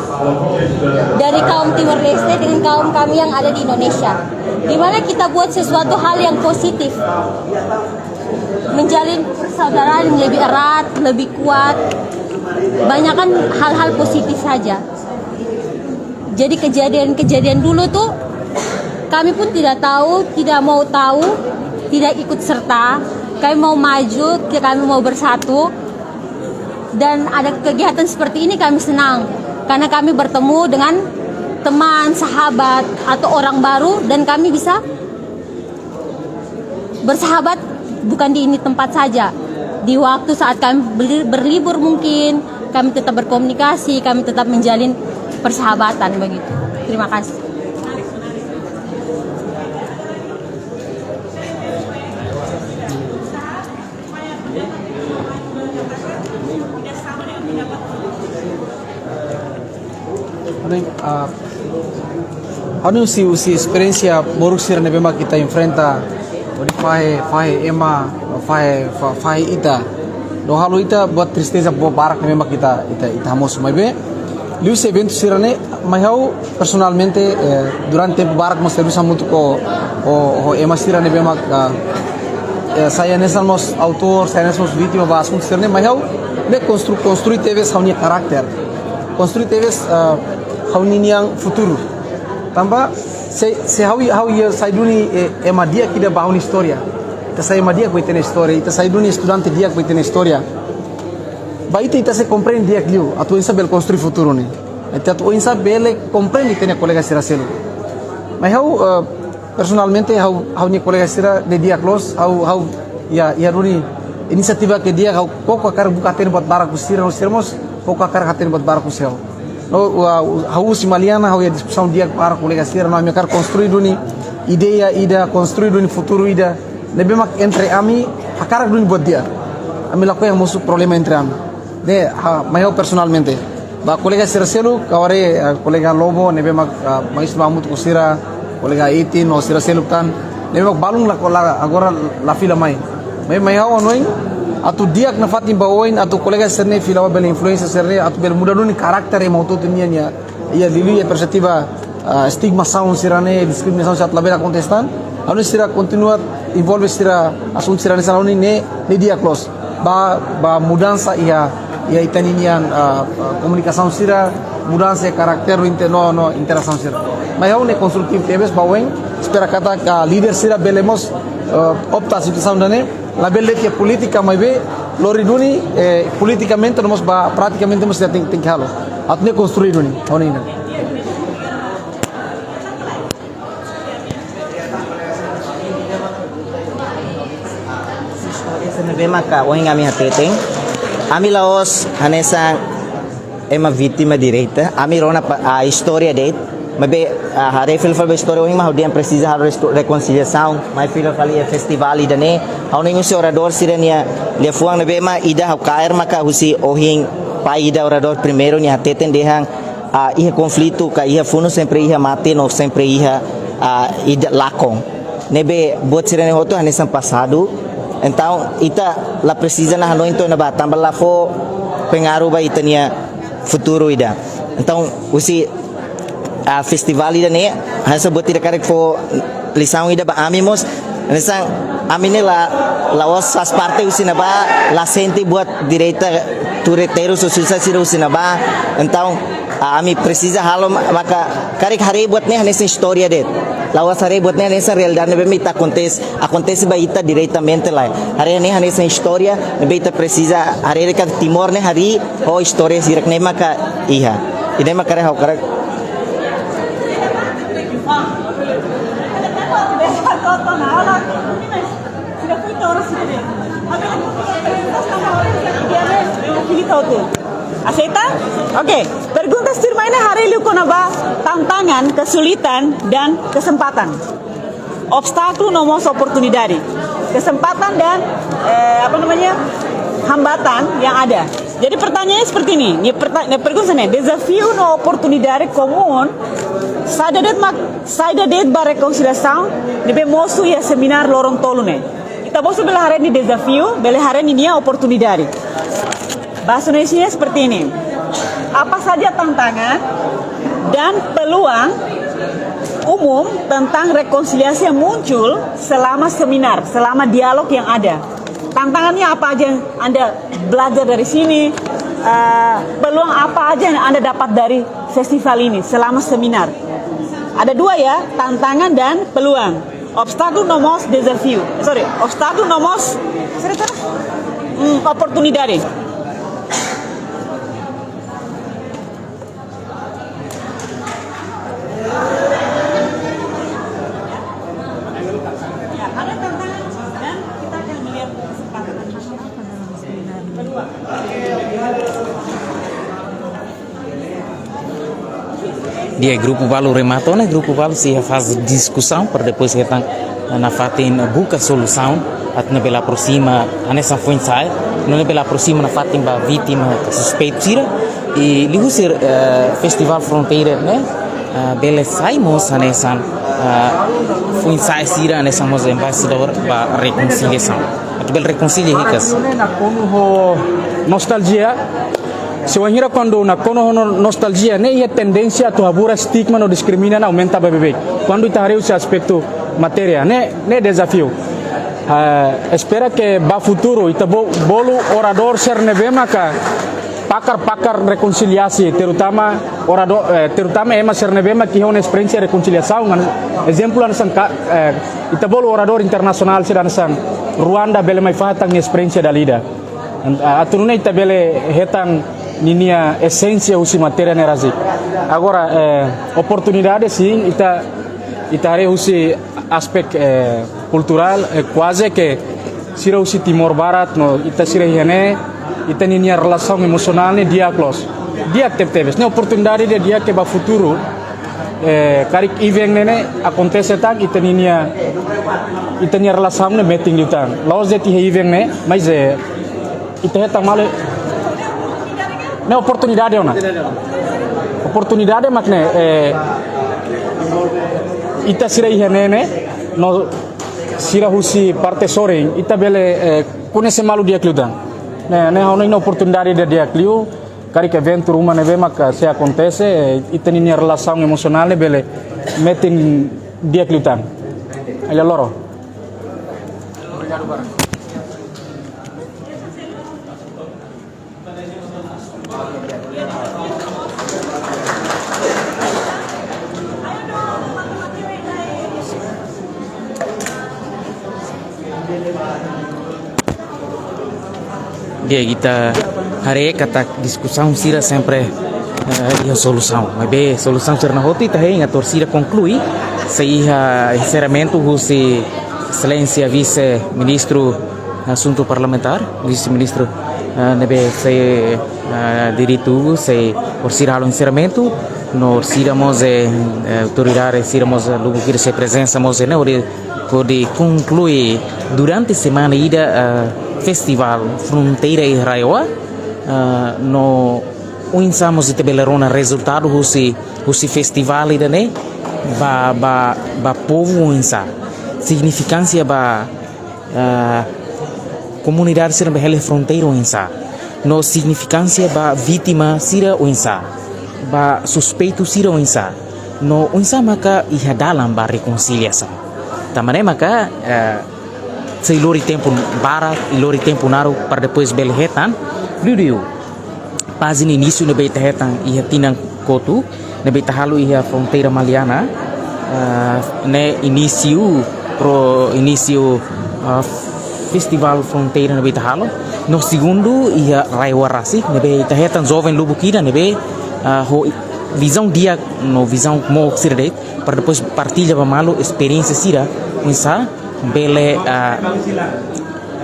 dari kaum Timor Leste dengan kaum kami yang ada di Indonesia. Di mana kita buat sesuatu hal yang positif, menjalin persaudaraan yang lebih erat, lebih kuat, banyakkan hal-hal positif saja. Jadi kejadian-kejadian dulu tuh kami pun tidak tahu, tidak mau tahu, tidak ikut serta. Kami mau maju, kami mau bersatu. Dan ada kegiatan seperti ini kami senang karena kami bertemu dengan teman, sahabat, atau orang baru dan kami bisa bersahabat bukan di ini tempat saja. Di waktu saat kami beli-, berlibur mungkin, kami tetap berkomunikasi, kami tetap menjalin persahabatan begitu. Terima kasih. Hanoin, ah, hanoin husi, husi esperiénsia moruk sira ne'ebé mak ita enfrenta, hodi fahe, fahe ema, fahe, fa-, fahe ita. No halo ita buat tristeza buat barak ne'ebé mak ita, ita, ita hamosu maibé. Liuhusi eventu sira-ne'e, mai ha'u personalmente, eh, durante tempu barak mós servisu hamutuk ho, ho, ho ema sira ne'ebé mak, ah, eh, sai hanesan mós autór, sai hanesan mós vítima ba asuntu sira-ne'e, mai ha'u ne'e konstru-, konstrui tebes ha'u-nia karakter. Konstrui tebes, ah, ha'u-nia futuru. Tanba se, se ha'u, ha'u iha sai duni, eh, ema di'ak ida ba ha'u-nia istória. Ita sai ema di'ak ba ita-nia istória, ita sai duni estudante di'ak ba ita-nia istória. Ba ita, ita sei komprende di'ak liu, atu oinsá bele konstrui futuru ne'e. Ita atu oinsá bele komprende ita-nia kolega sira seluk. Mai ha'u, eh, personalmente, ha'u, ha'u-nia kolega sira ne'e di'ak loos, ha'u, ha'u, iha, iha duni inisiativa ke di'ak, ha'u koko hakarak buka hatene buat barak husi sira, no sira mós koko hakarak hatene buat barak husi ha'u. No, ah, ha'u husi Maliana, ha'u iha diskusaun di'ak barak ho kolega sira, no ami hakarak konstrui duni ideia ida, konstrui duni futuru ida, ne'ebé mak entre ami hakarak duni buat di'ak. Ami lakohi hamosu problema entre ami. Ne'e, ha, mai ha'u personalmente. Ba kolega sira seluk, karik, ah, kolega Lobo, ne'ebé mak, ah, mai estudante hamutuk ho sira, kolega Itin, no sira seluk tan. Ne'ebé mak balun la, la, agora la fila mai. Mai, mai ha'u hanoin, atu di'ak nafatin ba oin, atu kolega sira-ne'e fila ba bele influénsia sira-ne'e, atu bele muda duni karakter ema hotu-hotu nian iha, iha liuliu iha perspetiva, ah, estigmasaun sira-ne'e, diskriminasaun sira atu labele akontese tan. Ha'u hanoin sira kontinua envolve sira asuntu sira-ne'e, ha'u hanoin ne'e, ne'e di'ak loos. Ba, ba mudansa iha, iha ita-nia, ah, ah, komunikasaun sira, mudansa iha karakter inte-, no, no interasaun sira. Mas ha'u ne'e konstrutivu tebes ba oin, espera katak, ah, líder sira bele mós, ah, opta situasaun ida-ne'e, labele de'it iha polítika maibé, lori duni, eh, politikamente no mós ba, pratikamente mós ita tenke, tenke halo. Atu ne'e konstrui duni, ha'u hanoin. Istória sira ne'ebé maka ohin ami hateten. Ami la'ós hanesan ema vítima direta. Ami rona pa, ah, istória de'it. Maibé, ah, haree fila fali ba istória ohin mak ha'u dehan presiza halo resto-, rekonsiliasaun. Mai fila fali iha festivál ida-ne'e. Ha'u hanoin husi oradór sira-nia liafuan ne'ebé mak ida ha'u kaer maka husi ohin pai ida oradór primeiru nia hateten dehan, ah, iha konflitu ka iha funu sempre iha mate no sempre iha, ah, ida lakon. Ne'ebé buat sira-ne'e hotu hanesan pasadu. Entaun ita la presiza hanoin to'o iha ne'ebá tanba la fó pengaruh ba ita-nia futuru ida. Entaun husi, ah, festivál ida-ne'e hanesan buat ida karik fó lisaun ida ba ami mós. Hanesan ami ne'e la, la'ós faz parte husi ne'ebá, la sente buat direta tuur terus ou susar sira husi ne'ebá. Entaun, ah, ami presiza halo ma-, maka karik haree buat ne'e hanesan istória de'it. La'ós haree buat ne'e hanesan realidade ne'ebé mak ita akontese, akontese ba ita diretamente lae. Haree ne'e hanesan istória ne'ebé ita presiza haree katak Timor ne'e harii ho istória sira-ne'e maka iha. Ida-ne'e maka ha'u hakarak. Aseita? Oke. Perguntas tuirmai ne'e haree liu kona-ba tantangan, kesulitan, dan kesempatan. Obstákulu no mós oportunidade. Kesempatan dan, eh, apa namanya, hambatan yang ada. Jadi pertanyaannya seperti ini. Nia perta-, nia pergunta ne'e, dezafiu no oportunidade komún saida de'it mak, saida de'it ba rekonsiliasaun ne'ebé mosu iha seminár loron tolu ne'e. Ita mosu bele haree nia dezafiu, bele haree nia oportunidade. Bahasa Indonesianya seperti ini. Apa saja tantangan dan peluang umum tentang rekonsiliasi yang muncul selama seminar, selama dialog yang ada? Tantangannya apa aja yang Anda belajar dari sini? Eh, peluang apa aja yang Anda dapat dari festival ini selama seminar? Ada dua ya, tantangan dan peluang. Obstákulu no mós dezafiu. Sorry, obstákulu no mós, sorry, sorry. Hmm, oportunidade. Ya, ada tantangan dan kita akan melihat kesempatan. Kedua. Di'ak, grupu balu remata ona, grupu balu sei faze diskusaun para depois hetan, eh, nafatin buka solusaun atu nune'e bele aproxima hanesan foin-sa'e, nune'e bele aproxima nafatin ba vítima ka suspeitu sira. I liuhusi, eh, Festivál Fronteira ne'e, eh, bele sai mós hanesan, eh, foin-sa'e sira hanesan mós embaixadór ba rekonsiliasaun. Atu bele rekonsilia hikas. Nakonu ho nostalgia. Se wainhira kuandu nakonu ho no-, nostalgia, ne'e iha tendénsia atu haburas estigma no diskrimina ne'e aumenta ba beibeik. Kuandu ita haree husi aspetu matéria, ne'e, ne'e dezafiu. Ah, espera ke ba futuru ita bo-, bolu oradór sira ne'ebé maka pakar-pakar rekonsiliasi, terutama oradór, eh, terutama ema sira ne'ebé maka iha ona esperiénsia rekonsiliasaun, kan? Ezemplu hanesan ka, eh, ita bolu oradór internasionál sira hanesan Ruanda bele mai fahe tan nia esperiénsia dala ida. An-, a-, atu nune'e ita bele hetan ninia esénsia husi matéria ne'e rasik. Agora, eh, oportunidade sin, ita, ita haree husi aspetu, eh, kulturál, eh, kuaze ke sira husi Timor Barat no ita sira iha ne'e, ita ninia relasaun emosionál ne'e di'ak loos. Di'ak tebetebes. Ne'e oportunidade ida di'ak ke ba futuru, eh, karik event ne'e ne'e akontese tan, ita ninia, ita nia relasaun ne'e metin liután. La'ós de'it iha event ne'e, mas, eh, ita hetan malu. Ne'e oportunidade ona. Oportunidade mak ne'e, eh, ita sira iha ne'e ne'e, no sira husi parte sorin, ita bele, eh, koñese malu di'ak liután. Ne'e, ne'e ha'u hanoin oportunidade ida di'ak liu, karik eventu ruma ne'ebé maka sei akontese, eh, ita ninia relasaun emosionál ne'e bele metin di'ak liután. Ai la loro. Obrigadu barak. Di'ak, ita haree katak diskusaun sira sempre, eh, iha solusaun. Maibé solusaun sira-ne'e hotu ita hein atu sira konklui, sei iha enserramentu husi Exelénsia Vise-Ministru Asuntu Parlamentár, Vise-Ministru, eh, ne'ebé sei, eh, diritu, sei orsida halo enserramentu, no orsida mós, eh, eh, autoridade sira mós, eh, lubuk ida sei prezensa mós, eh, ne'e, hodi, hodi konklui durante semana ida, eh, festivál fronteira iha RAEOA, eh, no oinsá mós ita bele rona rezultadu husi, husi festivál ida-ne'e, ba, ba, ba povu oinsá. Signifikánsia ba, ah, komunidade sira ne'ebé iha fronteira oinsá. No signifikánsia ba vítima sira oinsá. Ba suspeitu sira oinsá. No oinsá maka iha dalan ba rekonsiliasaun. Tanba ne'e maka, eh, sei lori tempu barak, i lori tempu naruk para depois bele hetan. Liuliu pájina inísiu ne'ebé ita hetan iha tinan kotuk, ne'ebé ita halo iha fronteira Maliana, ah, ne'e inísiu, pro inísiu, ah, festivál fronteira ne'ebé ita halo. No segundu iha RAEOA rasik, ne'ebé ita hetan joven lubuk ida ne'ebé, ah, ho vizaun di'ak no vizaun moos sira de'it, para depois partilla ba malu esperiénsia sira, oinsá bele, ah,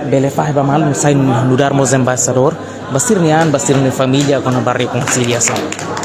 bele fahe ba malu, sai nu'udar mós embaixadór ba sira-nia an, ba sira-nia família, kona-ba rekonsiliasaun.